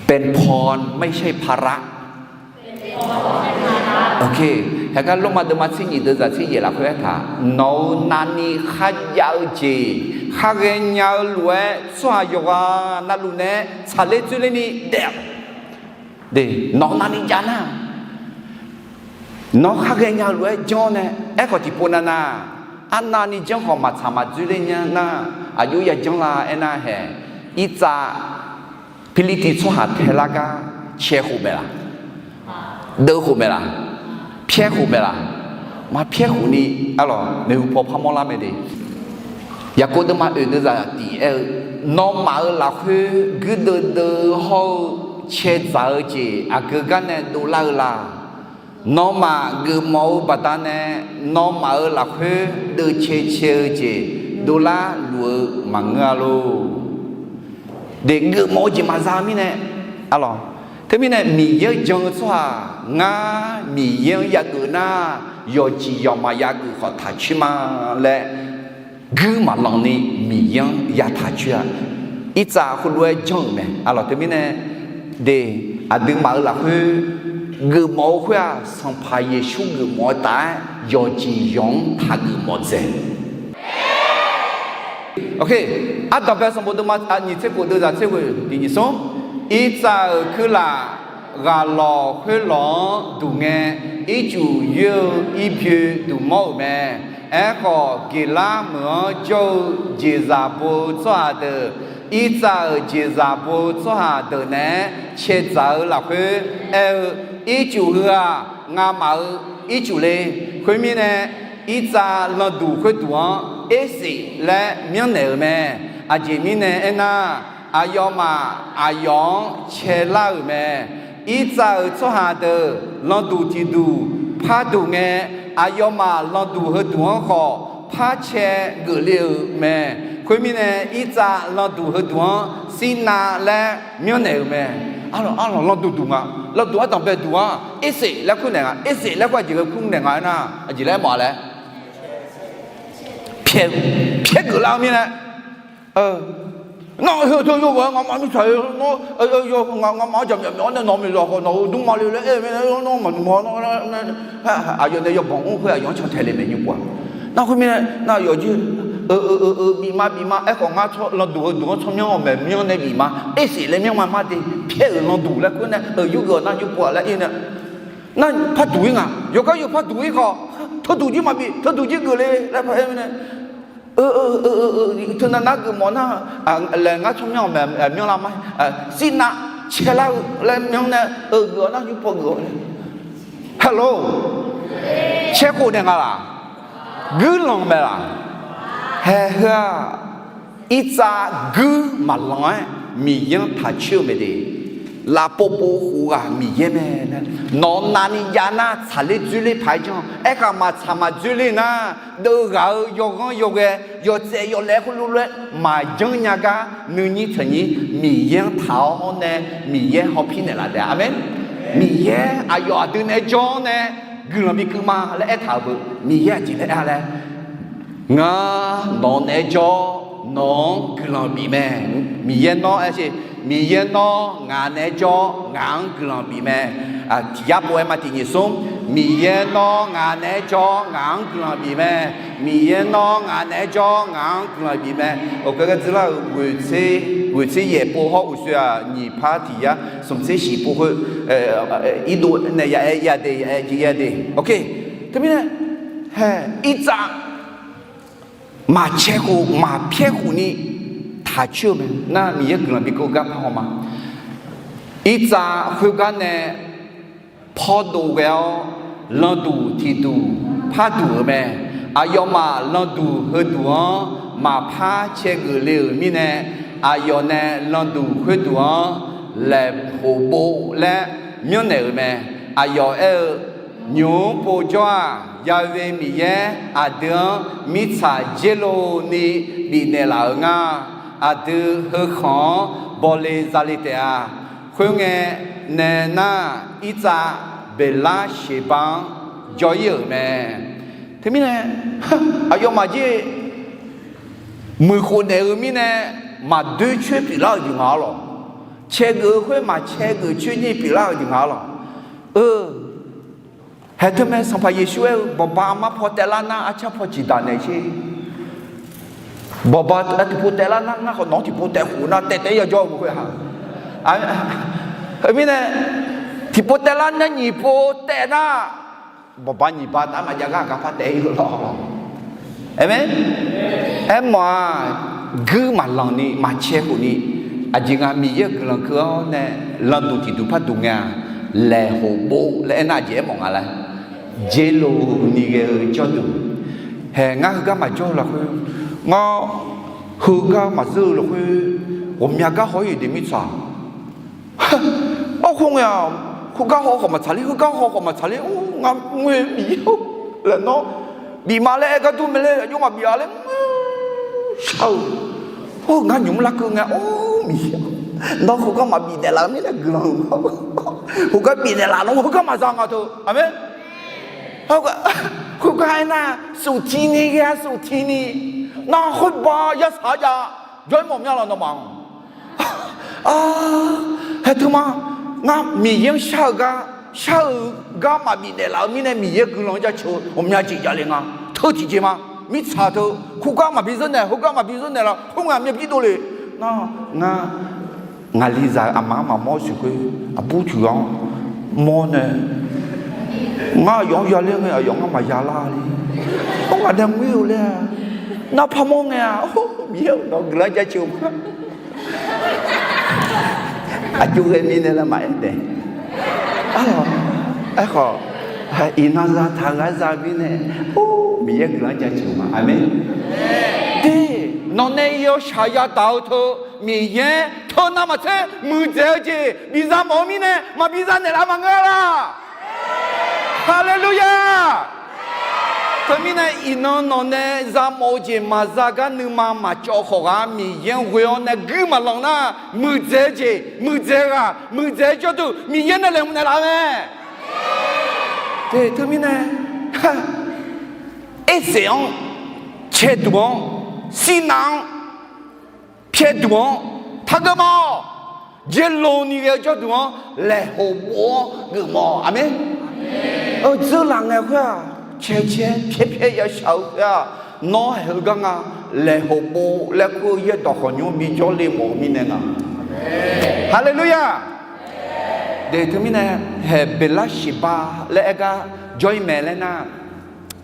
Paw, เป็นพร ไม่ใช่ภาระ Ok, haegar Lormav deuvma tser nyiq deuv zaq tser yaeq lafkhoer aertaq, nawq-euq navni kharjav-eu jeq kharghae nya-eu lof-aer tsawrhaq yawqghaq navluf naeq-aer tsaqler dzoerler ni daef-awq. De, nawq-euq navni jav nar, nawr kharghae nya-eu lof-aer janr nae, aerkhawf tiqpov navnav, arnavni janr khawf maqtsaq maqdzoerler nya nar, aqjox yajanr la aernar hae, irtsav Pirlirtiv tsawrhaq taelar gar cae khof mae laq? Deuv khof mae laq? Pyaer khof mae laq? Maqpyaer khof ni, arlawq, maeqhu paw parmawr lar mae de. Yaqkov deuvma oeq deuv zaq tiq aer-eu, nawmaf-euq lafkhoer guirdeuv deuv hawr-eu cae dzaq-eu jeq aqgeu gar nae dovlar-eu la? Nawmaf geufmawf-eu baqdanae, nawmaf-euq lafkhoer deuv cae cae-eu jeq dovlar luf-eu maqngeur-a lor. De, geufmawf-eu jeq maqza mirnae, arlawq, teumirnae Miqyaer-anr jan-eu tsawrhaq ngar Miqyaer-anr yageuf nar, yawqjeq yawqma yageuf khawf taq coer ma laer, guir maqlanq ni Miqyaer-anr ya taq coer-a. Irtsav khoerlof-aer janr-euq mae, arlawq, teumirnae, de, aqduimaf-euq lafkhoer geufmawf-eu khoer-aq, Sanqpaq Yeqsur geufmawf-eu taf-aer yawqjeq yawq-anr taq geufmawf dzaeq. Ok, Ardanqbae sanqbof deuvma nyiq tser khof deuv zaq tser ghoeq tiq nyiq smr, irtsav-euq kuirlaf ghaq lawq khoerlawq-anr duq ngae, ircuf yoer-eu irbyoe duq mawr-euq mae. Aerkhawf, Geqlar meuq-anr jawr-eu jeqzaq bo-eu tsawrhaq deuq Irtsav-euq jeqzaq bo-eu tsawrhaq deuq naeq-aer caedzaq-eu lafkhoer aer-eu, Ircuf heu-aq, ngamaf-eu ircuf le. Khoermirnae, irtsav landuq khoerduq-anr ersef laer myanrnaeq-euq mae. Aqjeq mirnae aernar, aqyawfmaf aqyawf-anr caelar-euq mae. Irtsav-euq tsawrhaq deuq landuq tiqduq parduq ngae, aqyawfmaf landuq heuduq-anr khawf par cae geufle-euq mae. Khoermirnae, irtsav landuq heuduq-anr sirnav laer myanrnaeq-euq mae. Arlawq, arlawq, landuq duq nga. Landuq ardanqbae duq-anr ersef laer kur naeq nga. Ersef laer kur aqjeq ghae kur naeq nga aernar, aqjeq laer mawf-a laer pyaer, pyaer geuflar-eu mirnae, nawr heu teu yawghae-aer ngamaf mirtsaq-eu nawr, ngamaf-anr jaqmyawf myawf-awr nae nawq-euq miqzaq khawf nawq-euq dmrma le laer aer-eu mirnae, nawr maqnoeq-awr nawr, aqyawf nae yawbanq mr khoer aqyawf-anr cantae le mae nymr pov-a. Nar khoermirnae nar aqyawf jir, eu eu eu bif ma bif ma aerkhawf ngar tsawr landuq heuduq-anr tsawrmyanr-awq maeq myanr nae bif ma, ersef laer myanr ma mar de, pyaer-euq landuq laer khoer nae, eu, yurgeuf-awq nar nymr pov-a laer ir nae, nar parduq ir nga. Yawqgar yawq parduq ir khawf, teuduq jir maqbif, teuduq jir geuf le laer paraer mirnae, eu, teunav nar geufmawf nar, laer ngar tsawrmyanr-awq maeq myanr lar ma, sirnav caelar-eu laer myanr nae, eu, geuf-awr nar nymr pov geuf-awq laer. Hello, caerkhof naeq nga laq? Guirlanq mae laq? Hae heu-aq, irtsav guir maqlanq-aer Miqyaer-anr taq coer-eu mae de. Lafpov pov khof ghaq Miqyaer mae laer nawq-anr navni jav nar tsaqler dzoerler paq-aer janr. Aerkhaq maqtsaq maqdzoerler nar, deuv ghaq-eu yawghanr yawghae, yawtsaev yawlaev khoerlof lof-aer maqjanr nya gar nuinyir taqnyir Miqyaer-anr taq-awr nae Miqyaer hawpir naeqlaf taef-a. Aqmeq. Miqyaer aqyawf aqdui naeq-aer jawr-awr nae guiqlanq bikeuv ma laer aertaq-euq beu Miqyaer aqjeq laer aer-a laer, ngar nawq-anr naeq-aer jawr-awr nawq-anr guiqlanq bif mae. Miqyaer nawr aer-eu, Miqyaer nawr ngaq naeq-aer jawr-awr ngaq-anr guiqlanq bif mae. Tiq yar pov-aer ma tiq nyiq smr, Miqyaer nawr ngaq naeq-aer jawr-awr ngaq-anr guiqlanq bif mae. Miqyaer nawr ngaq naeq-aer jawr-awr ngaq-anr guiqlanq bif mae. Oqkeuv gar dzeurlar-euq ghoeqtser, ghoeqtser yaef pov hawr uqshoe-aq nyiq par tiq yar smq tser shiq pov khoer, irdov nae ya aer ya de, ya aer jeq ya de. Oke, teumirnae, hae, irtsav maqcae khof maqpyaer khof ni taqcoer-eu mae. Nar Miqyaer guiqlanq bikeuv gar par haw ma. Irtsav khoergar nae pawrdov ghae-awr landuq tiqduq parduq-euq mae. Aqyawfmaf landuq heuduq-anr maqpar cae geuf le-euq mirnae, aqyawf nae landuq khoerduq-anr laeqhmq bov laer myanrnaeq-euq mae. Aqyawf aer-eu, Nymq-mr povjawr-aq, Ya'we Miqyaer aqdui-anr mirtsaq dzer lov ni bifnaeq laf-euq nga. Aqdui heukhanq-anr bawle zale taef-a. Khoerngae nae nar, irtsav Beqlar Sheqba-anr jawr-ir-euq mae. Teumirnae, aqyawfmaf jir muiqkhof naeq-eu mirnae, maqdoer coer pyeuflar-euq jeq nga arlawq. Cae geuf-eu khoer maqcae geuf coer jir pyeuflar-euq jeq nga arlawq. Eu, haeq teu mae, Sanqpaq Yeqsur aer-eu, Bawqba armar paw taev lar nar, arcar paw ciqdaq naeq sher. Bawqba tiqpov taev lar nar, ngar khawf nawq-anr tiqpov taev khof nar, taev taev-aer yajawr-eu khoer-a. Teumirnae, tiqpov taev lar nar, nyiq pov taev nar, Bawqba nyiq ba taf maqjav gar aqgar par taef-aer ir-eu lawr. Aqmeq. Aermawf-aq, guir maqlanq ni maqcae khof ni, aqjeq nga Miqyaer-euq guiqlanq keuv-awr nae landuq tiqduq parduq ngae-aq, laeqhmq bov laer aernar aqjeq aermawf nga laer, dzer lov ni ghae-eu jawrduq. Haeq, ngar heugar maqjawr-eu lafkhoer, ngar heugar maqzeur-eu lafkhoer, ghawqmya gar haw-ir-euq de mirtsaq. Arkhawf ngae-aq, khoergar haw khawf maqtsaq ler, heugar haw khawf maqtsaq ler, ngar ngoer Miqyaer-or laer nawr bif ma laer aer gar dur mae laer aqjox maqbif-a laer, shar-eu. Or, ngar nymq mr larkeuv ngae, or, Miqyaer, nawr khoergar maqbif naeqlaf-eu mirnae guiqlanq-eu ma. Khoergar bif naeqlaf nawr heugar maqza nga teu. Aqmeq. Khoergar aernar, suftiq ni ghae-a, suftiq ni. Nar khoerba yasaq-a jav, jawr-ir mawf mya laf nawmaf-anr. Haeq teu ma, ngar Miqyaer-anr shar-eu gar, shar-eu gar maqbif naeqlaf-eu mirnae Miqyaer guiqlanq-anr jaceuq-eu ghawqmya jeq javle nga. Teu tiqjeq ma, mirtsaq teu, khoergar maqbi zeur naeq, heugar maqbi zeur naeq laf, khoerngae aqmyan bi dovle. Nar, ngar, ngaqli zaq-eu aqma-anr maqmawr-eu siq khoer, aqbur tiq ghaq-anr mawr nae, ngar aqyawf-anr yaler ngae aqyawf ngar maqya lar le. Or, ngaq nae muir-eu laer-a. Nar parmawr ngae-a, or, Miqyaer-or, nawq-eu guiqlanq-anr jaceuq-eu ma. Aqjox ghae mirnae laer maqaer daef. Arlawq, aerkhawf, iqnan zataq-eu gar za-eu mirnae, or, Miqyaer guiqlanq-anr jaceuq ma. Aqmeq. De, nawqnae yawshaq yadaq-eu teu, Miqyaer teu navmaqtser muiqdzaeq-eu jeq biza mawf-eu mirnae maqbi za naeqlaf maqngeur-a laq. Haleluya! Teumirnae iqnan nawqnae za mawf-eu jeq maqza gar nuima maqcawv khawf ghaq Miqyaer-anr ghoe-awr nae guir maqlanq nar, muiqdzaeq-eu jeq muiqdzaeq-eu ghaq muiqdzaeq-eu jawrduq Miqyaer nae laeqhmq naeqlaf-eu mae. Te teumirnae, erseq-anr, caeduq-anr, sirnav-anr, pyaeqduq-anr, taqgeuf ma-awq. Jaerlov ni ghae-eu jawrduq-anr laeqhmq bof-awr geufmawf-awq. Aqmeq. Dzeurlaf ngae khoer-aq, cae cae pyaer pyaer yashaq-eu khoer-aq, nawr haeq-eu gar nga, laeqhmq bof laer kur-eu yaerdawq khawqnymr bijawr le mawf-eu mirnae nga. Haleluya! De teumirnae, haeq Beqlarsiqba laer aer gar jawr-ir mae laer nar,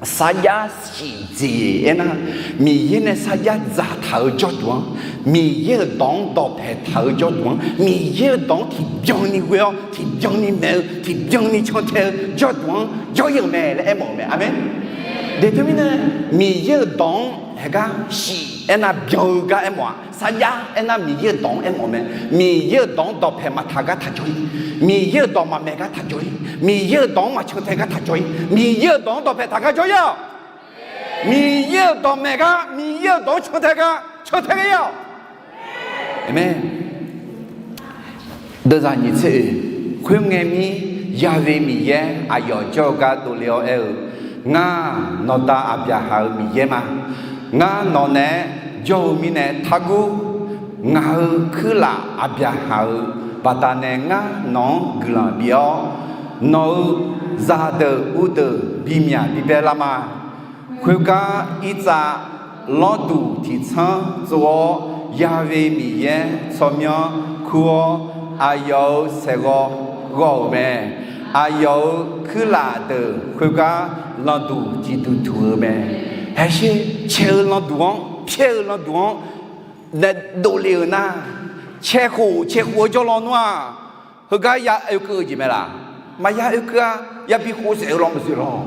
sarjax siqjeq aernar, Miqyaer nae sarjax dzaqtaq-eu jawrduq-anr, Miqyaer-euq dawq-anr dawqpae taq-eu jawrduq-anr, Miqyaer-euq dawq-anr tiqbyan ni ghoe-awr tiqbyan ni maeq-eu tiqbyan ni cantae-eu jawrduq-anr jawr-ir-euq mae laer aermawf-eu mae. Aqmeq. De teumirnae, Miqyaer-euq dawq-anr haeq gar siq aernar byan-eu gar aermawf-aq, sarjax aernar Miqyaer-euq dawq-anr aermawf mae. Miqyaer-euq dawq-anr dawqpae maqtaq gar taq jawr-ir. Miqyaer-euq dawq maqmaeq gar taq jawr-ir. Miqyaer-euq dawq-anr maqcantae gar taq jawr-ir. Miqyaer-euq dawq-anr dawqpae taq gar jawr-ir-awq. Miqyaer-euq dawq maeq gar, Miqyaer-euq dawq-anr cantae gar cantae gar-ir-awq. Aqmeq. Deuvzaq nyiq tser oeq, khoerngae mir, Yahweh Miqyaer aqyawf jawr-eu gar dovle-awr aer-eu, Ngar, nawqda Aqbyaqhaq-euq Miqyaer ma. Ngar nawq naeq-aer jawr-eu mirnae taqguv. Ngaq-euq kuirlaf Aqbyaqhaq-euq baqdanae ngar nawq-anr guiqlanq bif-awr, nawq-euq zaqdeuq uvdeuq bimyaq bibae lar ma. Khoergar Irtsav lawrduq tiqtsanr tsov-awr, Yahweh Miqyaer tsawrmyanr kur-awr, aqyawf-euq saeqghawv ghawv-euq mae. Aqyawf-euq kuirlaf deuq khoergar landuq ciqduq tuq-eu mae. Haeqsher, cae-eu landuq-anr, pyaer-eu landuq-anr nae dovle-euq nar, cae khof cae khof-eu jawrlawnmr-aq, heugar ya oekeuv-eu jeq mae laq? Maqya oekeuv-a. Yabi khov saef-eu lawnmr zoeq lawr.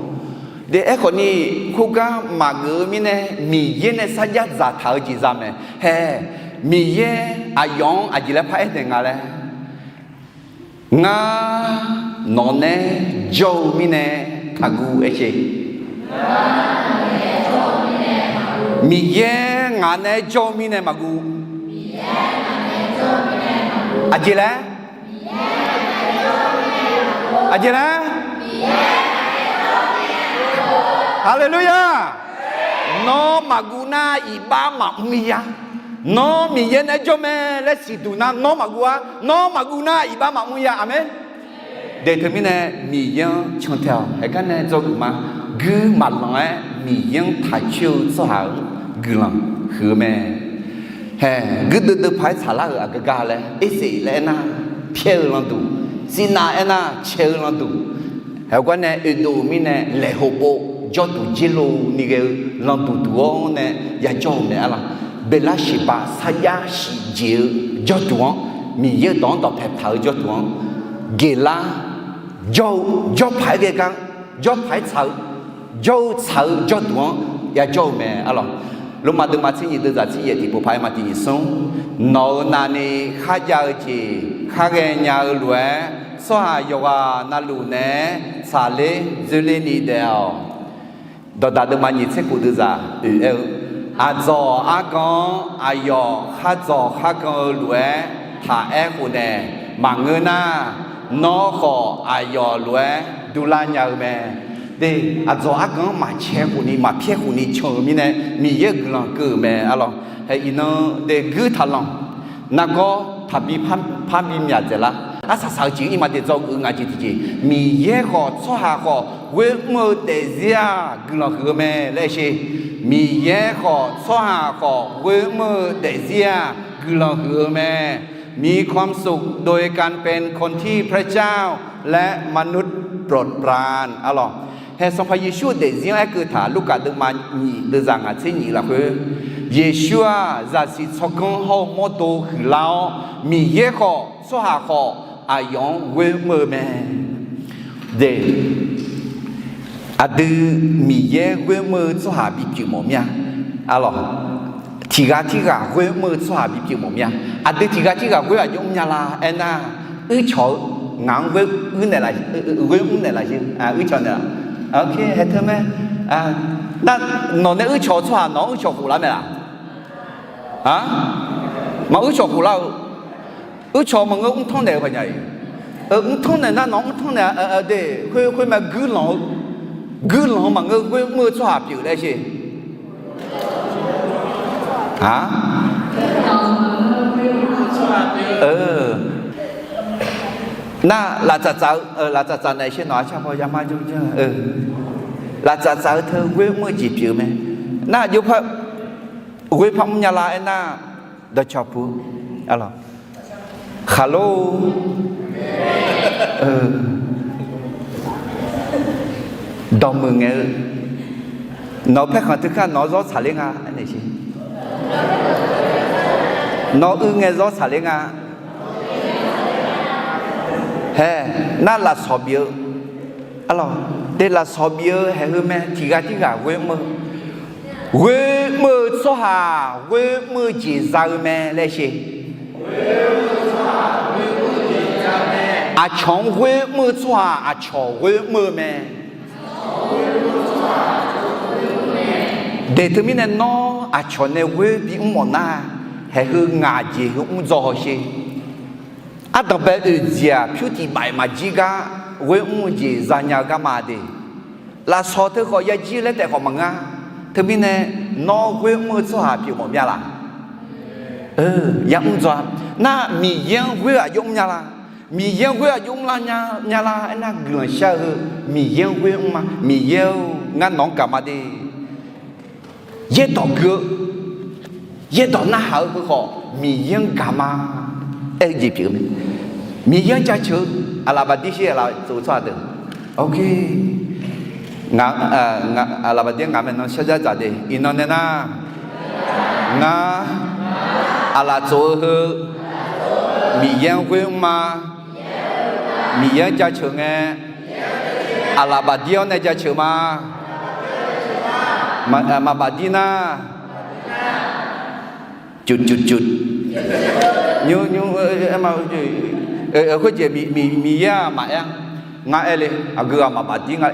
De aerkhawf ni, khoergar maqgeuf-eu mirnae, Miqyaer nae sarjax dzaqtaq-eu jeq za mae. Hae, Miqyaer aqyawf-anr aqjeq laer par aer naeq nga laer, Ngar nawq naeq-aer jawr-eu mirnae taqguv aer sher. Miqyaer ngaq naeq-aer jawr-eu mirnae maqguv. Aqjeq laer? Aqjeq laer? Haleluya! Nawr maqguv nar iqbax maqmr-ir ya. Nawr Miqyaer naeq-aer jawr mae laer siqduq nar nawr maqguv-ar. Nawr maqguv nar iqbax maqmr-ir ya. Aqmeq. De teumirnae Miqyaer-anr cantae-awq. Haeqgar nae dzawgeuf ma. Guir maqlanq-aer Miqyaer-anr taq coer-eu tsawrhaq-anr guiqlanq huiq-eu mae. Hae, guirdeuv deuv paq-aer tsaqlar-euq aqgeu gar laer, erseq laer aernar, pyaer-eu landuq, sirnav aernar cae-eu landuq, haeqgar nae oedov-eu mirnae laeqhmq bof jawrduq jerlov ni ghae-eu landuq duq-awr nae yajawr-eu mae arlawq. Beqlarsiqba sarjax siqjeq-eu jawrduq-anr, Miqyaer-euq dawq-anr dawqpae taq-eu jawrduq-anr, geqlar jawr-eu, jawr paq-aer ghae gar, jawr paq-aer tsaq-eu, jawr-eu tsaq-eu jawrduq-anr yajawr-eu mae arlawq. Lormav deuvma tser nyiq deuvzaq tser yaef tiqpov paq-aer ma tiq nyiq smr. Nawq-euq navni kharjav-eu jeq kharghae nya-eu lof-aer, tsawrhaq yawqghaq navluf naeq-aer tsaqler dzoerler ni daef-awq. Dawqdaq deuvma nyiq tser khof deuvzaq oeq aer-eu, Aqdzawq argan-anr aqyawf khar dzawq khar gan-eu lof-aer taq aer khofnaeq maqngeur nar, nawr khawf aqyawf lof-aer durlar nya-eu mae. De, aqdzawq argan-anr maqcae khofni maqpyaer khofni can-euq mirnae Miqyaer-euq guiqlanq keuv-euq mae arlawq. Hae iqnan de guir taqlanq. Nargawr taqbi par bi myaq dzaeqlar. Arsaq saq-eu jeq-ir ma de dzawgeuf-eu nga jeq tiqjeq. Miqyaer khawf tsawrhaq khawf ghoer mr-eu daefzir-aq guiqlanq huiq-eu mae laer sher. Miqyaer khawf tsawrhaq khawf ghoer mr-eu daefzir-aq guiqlanq huiq-eu mae. มีความสุขโดยการเป็นคนที่พระเจ้าและมนุษย์โปรดปราน arlawq. Hae Sanqpaq Yeqsur-euq daefzir-anr aerkeuv taq Lurkaf deuvma nyiq deuvzaq ngaq tser nyiq lafkhoer, Yeqsur-aq zaqsiq tsawrganr hawr-eu mawrdo huiqlar-awr, Miqyaer khawf tsawrhaq khawf aqyawf-anr ghoer mr-eu mae. De, aqdui Miqyaer ghoer mr-eu tsawrhaq bipyeuf mawf mir-a. Arlawq, tiqghaq tirghaq ghoer mr-eu tsawrhaq bipyeuf mawf mir-a. Aqdui tiqghaq tirghaq ghoer aqjox mrnya la aernar, uircawq-eu ngaq-anr ghoer, uir naeqlaf, ghoer mr naeqlaf sher, uircawq naeqlaf. Haeteu mae. Nar, nawq nae uircawq-eu tsawrhaq nawq-anr uircawq khof lar mae laq? A, maq uircawq khof lar-eu. Uircawq maqngeur mrtanr naeq-eu paqnya-iq. Mrtanr naeq nar nawq-anr mrtanr naeq de, khoer khoer mae guirlanq-eu, guirlanq-eu maqngeur ghoer mr-eu tsawrhaq pyeuf laer sher. A, nar laftsaf tsaf-eu, laftsaf tsaf naeq sher nawq-a car paw yamar jawr janr-eu, laftsaf tsaf-eu teu ghoer mr-eu jeq pyeuf-eu mae. Nar aqjox par ghoer par mrnya la aernar, dawqcawq puq, khaqlo, dawqmuiq ngaeq-eu, nawq-eu paerkhanq teu kar nawq-anr zawr tsaqler nga aernaeq sher. Nawq-eu uir ngae zawr tsaqler nga. Hae, nar lafsawq bif-eu, arlawq, de lafsawq bif-eu haeq heu mae, tiqghaq tirghaq ghoer mr-eu, ghoer mr-eu tsawrhaq ghoer mr-eu jeq za-eu mae laer sher. Aqcawq-anr ghoer mr-eu tsawrhaq aqcawq ghoer mr-eu mae. De teumirnae nawr aqcawq nae ghoer bimr mawf nar, haeq heu ngaq jeq heu mr dzaw haw sher. Ardanqbae oeq jeq-aq pyur tiq baf-iq maqjir gar ghoer mr-eu jeq zanya-eu garma de. Lafsawq teu khawf yajir laer taef khawf maqngeur. Teumirnae nawr ghoer mr-eu tsawrhaq pyeuf mawf mir-a laq? Yamr dzaw-a. Nar Miqyaer-anr ghoer aqjox mrnya la? Miqyaer-anr ghoer aqjox mrlar nya la aernar, guiqlanq shar-eu heu Miqyaer-anr ghoer mr ma. Miqyaer-or, ngar nawq-anr gaq ma de. Yaerdawq gui-eu, yaerdawq narhaq-eu heu khawf Miqyaer-anr gaq ma. Aer-eu jeq pyeuf-eu mae. Miqyaer-anr jaceuq-eu, aqlaf baqdir shir aqlaf tsof-eu tsawrhaq deuq. Aqlaf baqdir ngaq maeqnan shar dzar dzaq de. Iqnan nae nar, ngar aqlaf tsof-eu heu Miqyaer-anr ghoer mr ma. Miqyaer-anr jaceuq ngae, aqlaf baqdir-awr nae jaceuq ma. Maqbafdir nar, cuf cuf cuf, nymr nymr, khoerjeq Miqyaer-aq maqaer-a. Ngar aer le, aqgeu ghaq maqbafdir nga,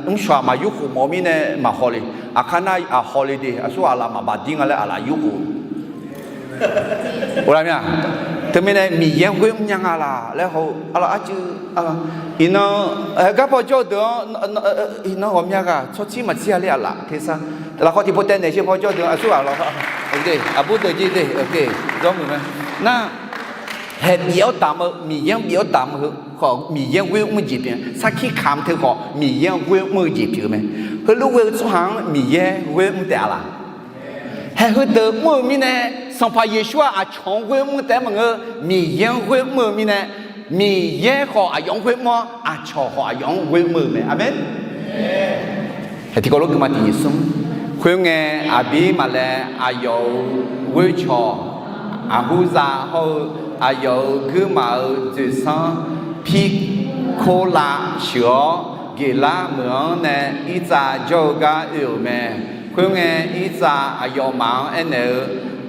mrshawq-aq maq yurkhof mawf-eu mirnae maqhaw le. Aqkar nar aqhaw le de, aqsur aqlaf maqbafdir nga laer aqlaf yurkhof. Or lar mir-a. Teumirnae Miqyaer-anr ghoer mrnya nga laq laer haw-eu arlawq arcuiv. Iqnan, gar paw jawr-eu deuq-anr, iqnan ghawqmya ghaq tsawrtsir maqtsir-a ler aqlaf tersar. Lafkhawf tiqpov taev naeq sher paw jawr-eu deuq-anr aqsur ghaq lawq, aqbur deuq jir de, zawr muiq mae. Nar, haeq bif-awr damq-eu, Miqyaer-anr bif-awr damq-eu heu khawf Miqyaer-anr ghoer mr jeq pyeuf. Sarkir kamq teu khawf Miqyaer-anr ghoer mr-eu jeq pyeuf-eu mae. Heulof ghoer-eu tsawrhaq-anr Miqyaer ghoer mr taef-a laq? Haeq heudeuq mr-euq mirnae, Sanqpaq Yeqsur-aq aqcawq-anr ghoer mr taef-aer maqngeur, Miqyaer-anr ghoer mr-eu mirnae, Miqyaer khawf aqyawf-anr ghoer mr-awr, aqcawq khawf aqyawf-anr ghoer mr-eu mae. Aqmeq. Haeq tiqkawv lof gui ma tiq nyiq smr. Khoerngae, aqbir maqlaev aqyawf-euq ghoercawq, aqhurzav hawr-eu aqyawf-euq guirmaf-euq dzoeqsanr Pirkolav sheuq-awr, Geqlar meuq-anr nae Irtsav jawr-eu gar oe-euq mae. Khoerngae, Irtsav aqyawfmaf-anr aernaeq-eu,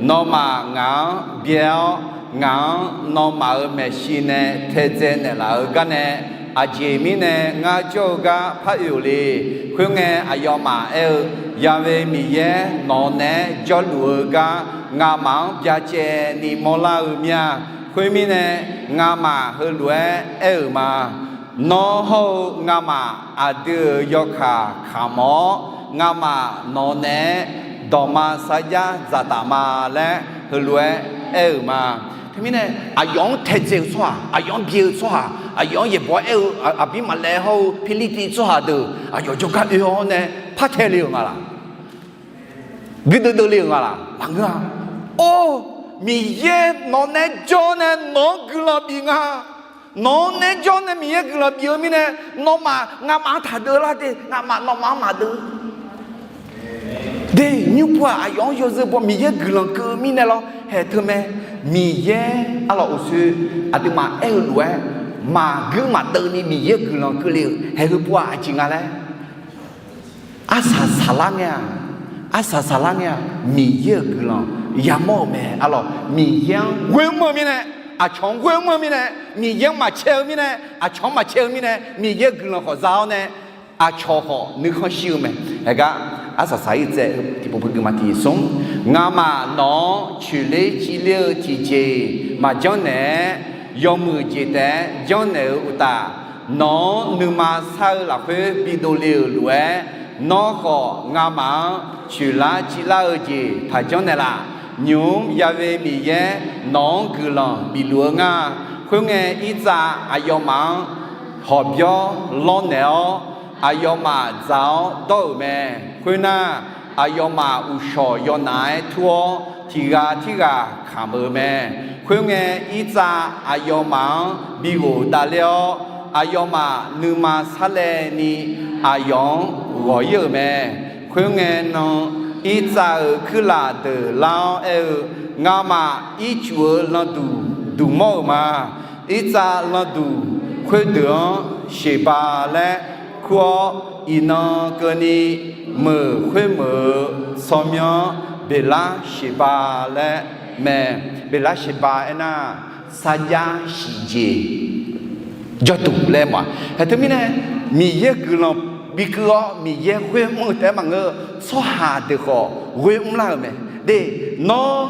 Nawmaf ngaq-anr byae-awr, ngaq-anr nawmaf-euq maeqshi nae taedzae naeqlaf-eu gar nae, aqjeq mirnae ngar jawr-eu gar par oe-euq le. Khoerngae, aqyawfmaf aer-eu, Ya'we Miqyaer nawq naeq-aer jawrluf-eu gar ngamaf-anr byacaevni mawrlar-eu mir-a. Khoermirnae, ngamaf heulof-aer aer-euq ma. Nawr hawr-eu ngamaf aqdui-euq yawkaq kamq-awr, ngamaf nawq naeq-aer dawqma sarjax dzaqtaf ma laer heulof-aer aer-euq ma. Teumirnae aqyawf-anr taedzae-eu tsawrhaq, aqyawf-anr byae-eu tsawrhaq, aqyawf-anr yaeqbawq aer-eu aqbir maqlaev hawr-eu Pirlirtiv tsawrhaq deuq aqyawf jawrgar oe-awr nae par tae le-euq nga laq? Guirdeuv deuv le-euq nga laq? Maqngeur-a. Or, Miqyaer nawq naeq-aer jawr nae nawq-anr guiqlanq bif nga. Nawq-anr naeq-aer jawr nae Miqyaer guiqlanq bif-eu mirnae, nawmaf ngamaf-anr taqdeuv lar de, ngamaf nawmaf-anr maqdeuv. De, nymrpov-aq aqyawf-anr yawzeu baw Miqyaer guiqlanq keuv-eu mirnae lawr, haeq teu mae. Miqyaer arlawq uqshoe aqduimaf aer-eu lof-aer, maqguir maqdeuv ni Miqyaer guiqlanq keuvle-euq haeq heu pov-aq aqjeq nga laer, arsaq saqlar ngae-aq, arsaq saqlar ngae-aq, Miqyaer-euq guiqlanq yamawr-euq mae. Arlawq, Miqyaer-anr ghoer mr-eu mirnae, aqcawq-anr ghoer mr-eu mirnae, Miqyaer-anr maqcae-eu mirnae, aqcawq-anr maqcae-eu mirnae, Miqyaer-euq guiqlanq khawf za-awr nae, aqcawq khawf nuikhanr shir-eu mae. Haeqgar arsaq saq-ir tsaev-eu tiqpov peugeuf ma tiqsiq smr, ngamaf nawq-anr coeqler civler-eu tiqjeq maqjanr naeq-aer, yawmuiq jeq taef-aer janrnaeq-eu uqtaf, nawq-anr nuima sar-eu lafkhoer bidov le-euq lof-aer, nawr khawf ngamaf-anr coeqlar civlar-eu jeq taqjanr naeqlaf. Nymq-mr Ya'we Miqyaer nawq-anr guiqlanq bifluf-eu nga. Khoerngae, irtsav aqyawfmaf-anr hawqbyawr lawrnaeq-awr, aqyawfmaf dzaq-awr dawr-euq mae. Khoernar, aqyawfmaf uqshawq yawnaf-aer tur-awr, tiq ghaq tirghaq kamq-euq mae. Khoerngae, irtsav aqyawfmaf-anr bighof davler-awr, aqyawfmaf nuima sarlaevni aqyawf-anr ghawq-ir-euq mae. Khoerngae nan, irtsav-euq kuirlaf deuq lar-awr aer-eu, Ngamaf ircuf-eu landuq duqmawr-euq ma. Irtsav landuq khoerdeuq-anr Sheqba laer kur-awr, iqnan keuvni meuq khoermeuq-eu tsawrmyanr-anr Beqlar Sheqba laer mae. Beqlar Sheqba aernar, sarjax siqjeq jawrduq laer ma. Haeq teumirnae, Miqyaer guiqlanq bikeuv-awr Miqyaer ghoer mr-eu taef-aer maqngeur-eu tsawrhaq deuq khawf ghoer mrlar-euq mae. De, nawr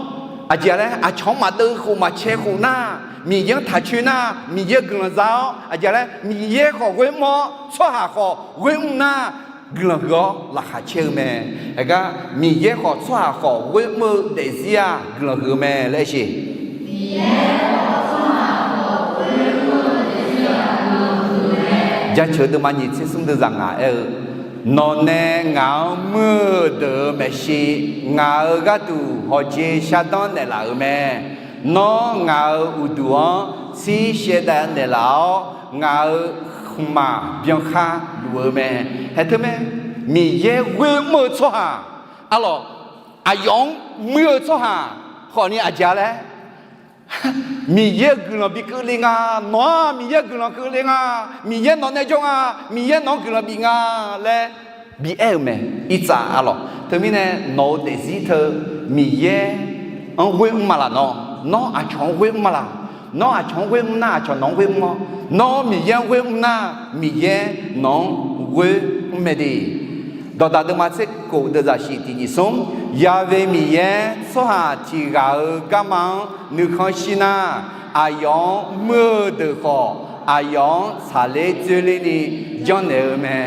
aqjeq laer aqcawq-anr maqdeuv khof maqcae khof nar, Miqyaer-anr taqcoer nar, Miqyaer guiqlanq za-awr aqjeq laer Miqyaer khawf ghoer mr-awr tsawrhaq khawf ghoer mr nar, guiqlanq huiq-awr laqkhaq caer-eu mae. Haeqgar Miqyaer khawf tsawrhaq khawf ghoer mr-eu daefzir-aq guiqlanq huiq-eu mae laer aersiq. Jaceuq deuvma nyiq tser smr deuv zaq ngaq aer-eu, Nawqnae ngaq-anr muir-eu deuq-euq maeqshi, ngaq-euq gharduq hawqjeq shardanr naeqlaf-euq mae. Nawr ngaq-euq uqduq-anr shir shaevdav naeqlaf-awr, ngaq-euq khmqmaq byankhar luf-eu mae. Haeq teumae, Miqyaer ghoer mr-eu tsawrhaq, arlawq, aqyawf-anr muir-eu tsawrhaq khawfni aqjeq laer, Miqyaer-euq guiqlanq bi keuvle nga. Nawq-aq Miqyaer-euq guiqlanq keuvle nga. Miqyaer nawq nae jawr nga. Miqyaer nawq-anr guiqlanq bif nga laer bi aer-euq mae. Irtsav arlawq, teumirnae nawq-euq daefzir teu Miqyaer-anr ghoer mr ma laf nawr? Nawr aqcawq-anr ghoer mr ma laf? Nawr aqcawq-anr ghoer mr nar, aqcawq nawq-anr ghoer mr-awr, nawr Miqyaer-anr ghoer mr nar, Miqyaer nawq-anr ghoer mr mae de. Dawqdaq deuvma tser kof deuv zaqsiq tiq nyiq smr, Ya'we Miqyaer tsawrhaq tiq ghaq-euq garma-anr nuikhanr shir nar, aqyawf-anr muir-eu deuq khawf aqyawf-anr tsaqler dzoerlerni janrnaeq-eu mae.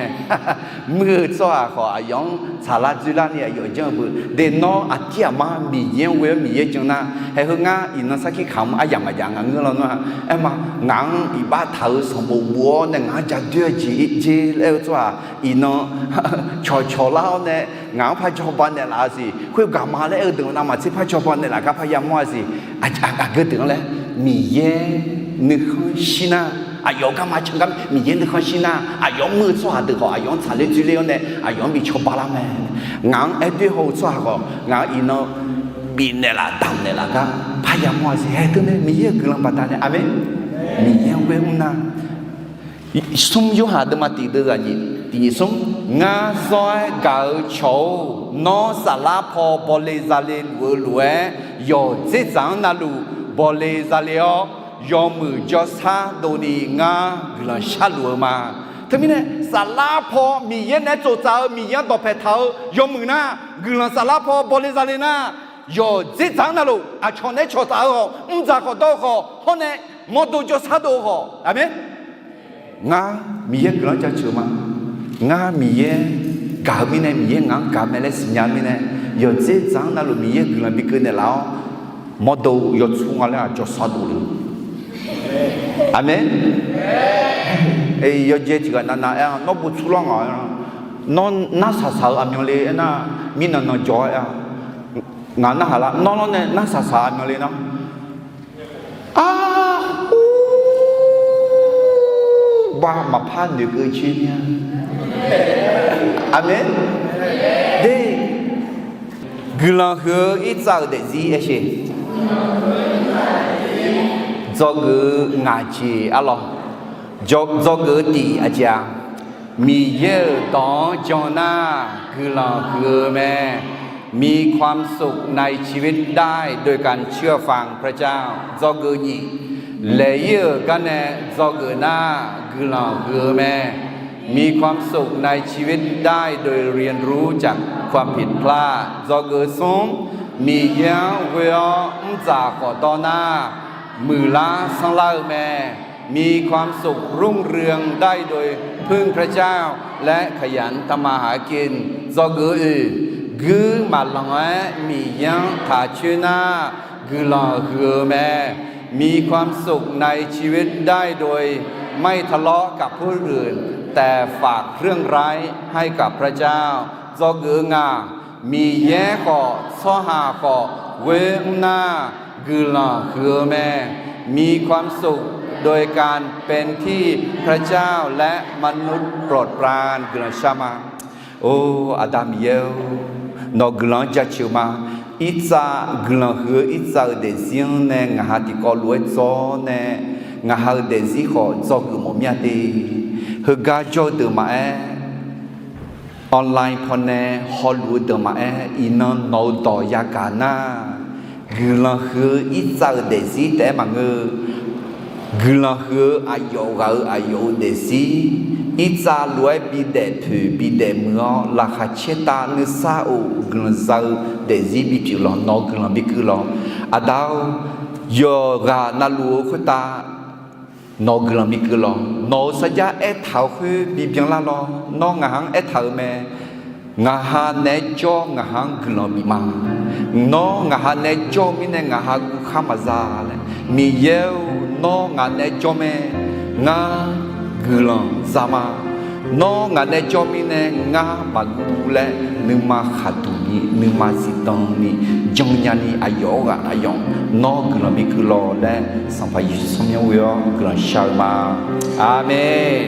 Muir-eu tsawrhaq khawf aqyawf-anr tsaqlar dzoerlarni aqyawf janr-eu beu. De nawr aqdir aqmar Miqyaer-anr ghoe-awr Miqyaer jan nar, haeq heu ngar iqnan sarkir kamq-anr aryamq maqjav nga ngeur lawnmr-a. Aerma, ngaq-anr iqbax taq-eu sanqbof bof-awr nae ngaq-anr ja doer-eu jeq jer laer-eu tsawrhaq iqnan cawqcawq lar-awr nae ngaq-anr par jawba naeqlaf-a siq. Khoer gaqma laer aer-eu deuq navmaqtser par jawba naeqlaf gar par yamawr-a siq. Aqgeu deuq-anr laer, Miqyaer nuikhanr shir nar, aqyawf garma can gar Miqyaer nuikhanr shir nar, aqyawf-anr muir-eu tsawrhaq deuq khawf aqyawf-anr tsaqler dzoerler-awr nae aqyawf-anr bi cawba lar mae. Ngaq-anr aer doer haw-eu tsawrhaq khawf ngaq-anr iqnan bifnaeq laf damqnaeq laf gar par yamawr-a siq. Haeq teunae Miqyaer-euq guiqlanq baqdanae, aqmeq. Miqyaer-anr ghoer mr nar, Smr Yorhaq deuvma tiq deuv zaqnyiq tiq nyiq smr, Ngar zawr-aer gaq-eu cawq-or, nawr saflar paw bawle zale luf-eu lof-aer, yawqdzer dzaq-anr navluf bawle zale-awr, yawmuiq jawrshar dovni ngar guiqlanq sharluf-eu ma. Teumirnae saflar paw Miqyaer naeq-aer tsoftsaf-eu Miqyaer-anr dawqpae taq-eu yawmuiq nar, guiqlanq saflar paw bawle zale nar, yawqdzer dzaq-anr navluf aqcawq naeq-aer cawqtsaf-eu khawf, mrdzaq khawf dawr-eu khawf, hawr nae mawrdo jawrshar dov-eu khawf. Aqmeq. Ngar Miqyaer guiqlanq-anr jaceuq ma. Ngar Miqyaer gaq-eu mirnae, Miqyaer ngaq-anr gaq mae laer siqnya-eu mirnae, yawqdzer dzaq-anr navluf Miqyaer guiqlanq bi keuv naeqlaf-awr, mawrdo yawtsur nga laer-aq jawrshar dov le. Aqmeq. Yawdzae tiq ghaq navnav aer-a, nawr bov tsur lar ngaq-a. Nawr nar saqsaq-eu aqmyanle aernar, mirnan nan jawr-aer-a. Ngaq narhaq lar, nawr lawr nae nar saqsaq aqmyanle nar. Ar, bar maqpar noeqkeuv coer mir-a. Aqmeq. De, guiqlanq huiq-eu irtsav-euq daefzir aer sheq. Dzawgeuf-eu ngaq jeq arlawr. Dzawgeuf-eu tiq aqjeq-aq, Miqyaer-euq dawq-anr jan nar guiqlanq huiq-eu mae. มีความสุขในชีวิตได้โดยการเชื่อฟังพระเจ้า Dzawgeuf nyiq, laeq-ir-euq garnae dzawgeuf nar guiqlanq huiq-eu mae. มีความสุขในชีวิตได้โดยเรียนรู้จากความผิดพลาด Dzawgeuf smr, Miqyaer-anr ghoe-awr mrdzaq khawf dawr nar muiqlar sanrlar-eu mae. มีความสุขรุ่งเรืองได้โดยพึ่งพระเจ้าและขยันทำมาหากิน Dzawgeuf oeq, guir maqlanq-aer Miqyaer-anr taq coer nar guiqlanq huiq-eu mae. มีความสุขในชีวิตได้โดยไม่ทะเลาะกับผู้อื่น แต่ฝากเรื่องร้ายให้กับพระเจ้า Dzawgeuf-eu ngaq, Miqyaer khawf tsawrhaq khawf ghoer mr nar guiqlanq huiq-eu mae. มีความสุขโดยการเป็นที่พระเจ้าและมนุษย์โปรดปราน Guiqlanq shar ma. Or, Aqda Miqyaer-or, nawq guiqlanq-anr jaceuq ma. Irtsav guiqlanq huiq-eu irtsav-euq daefzir-anr nae ngaq ha tiqkawv lof-aer dzawr nae, ngaq ha-euq daefzir khawf dzawgeuf mawf mir-a de. Heugar jawr-eu deuq maqaer, online pawnae hawluf-eu deuq maqaer, iqnan nawq-euq dawq yagaq nar, guiqlanq huiq-eu irtsav-euq daefzir taef-aer maqngeur. Guiqlanq huiq-eu aqyawf ghaq-euq aqyawf-euq daefzir, irtsav lof-aer bidaef poeq bidaef muiq-awr laqkhaq caertav nuisar of guiqlanq za-eu daefzir bipyeuf lawq, nawq-eu guiqlanq bikeuv lawq. Aqda-or, yawqghaq navluf-eu khoertav nawq-eu guiqlanq bikeuv lawq. Nawq-euq sarjax aertaq-eu khoer bibyan lar lawr. Nawr ngaq ha-anr aertaq-euq mae. Ngaq ha naeq-aer jawr ngaq ha-anr guiqlanq bif ma. Nawr ngaq ha naeq-aer jawr-eu mirnae ngaq ha guvkhar maqza laer. Miqyaer-or, nawr ngaq naeq-aer jawr mae. Ngar guiqlanq za ma. Nawr ngaq naeq-aer jawr mirnae ngar maqguv laer nuima khaqduq ni, nuima zifdan ni, jannya ni aqyawf-anr ghaq aqyawf nawr guiqlanq bikeuv lawq laer Sanqpaq Yeqsur tsawrmyanr ghoe-awr guiqlanq shar-eu ma. Aqmeq.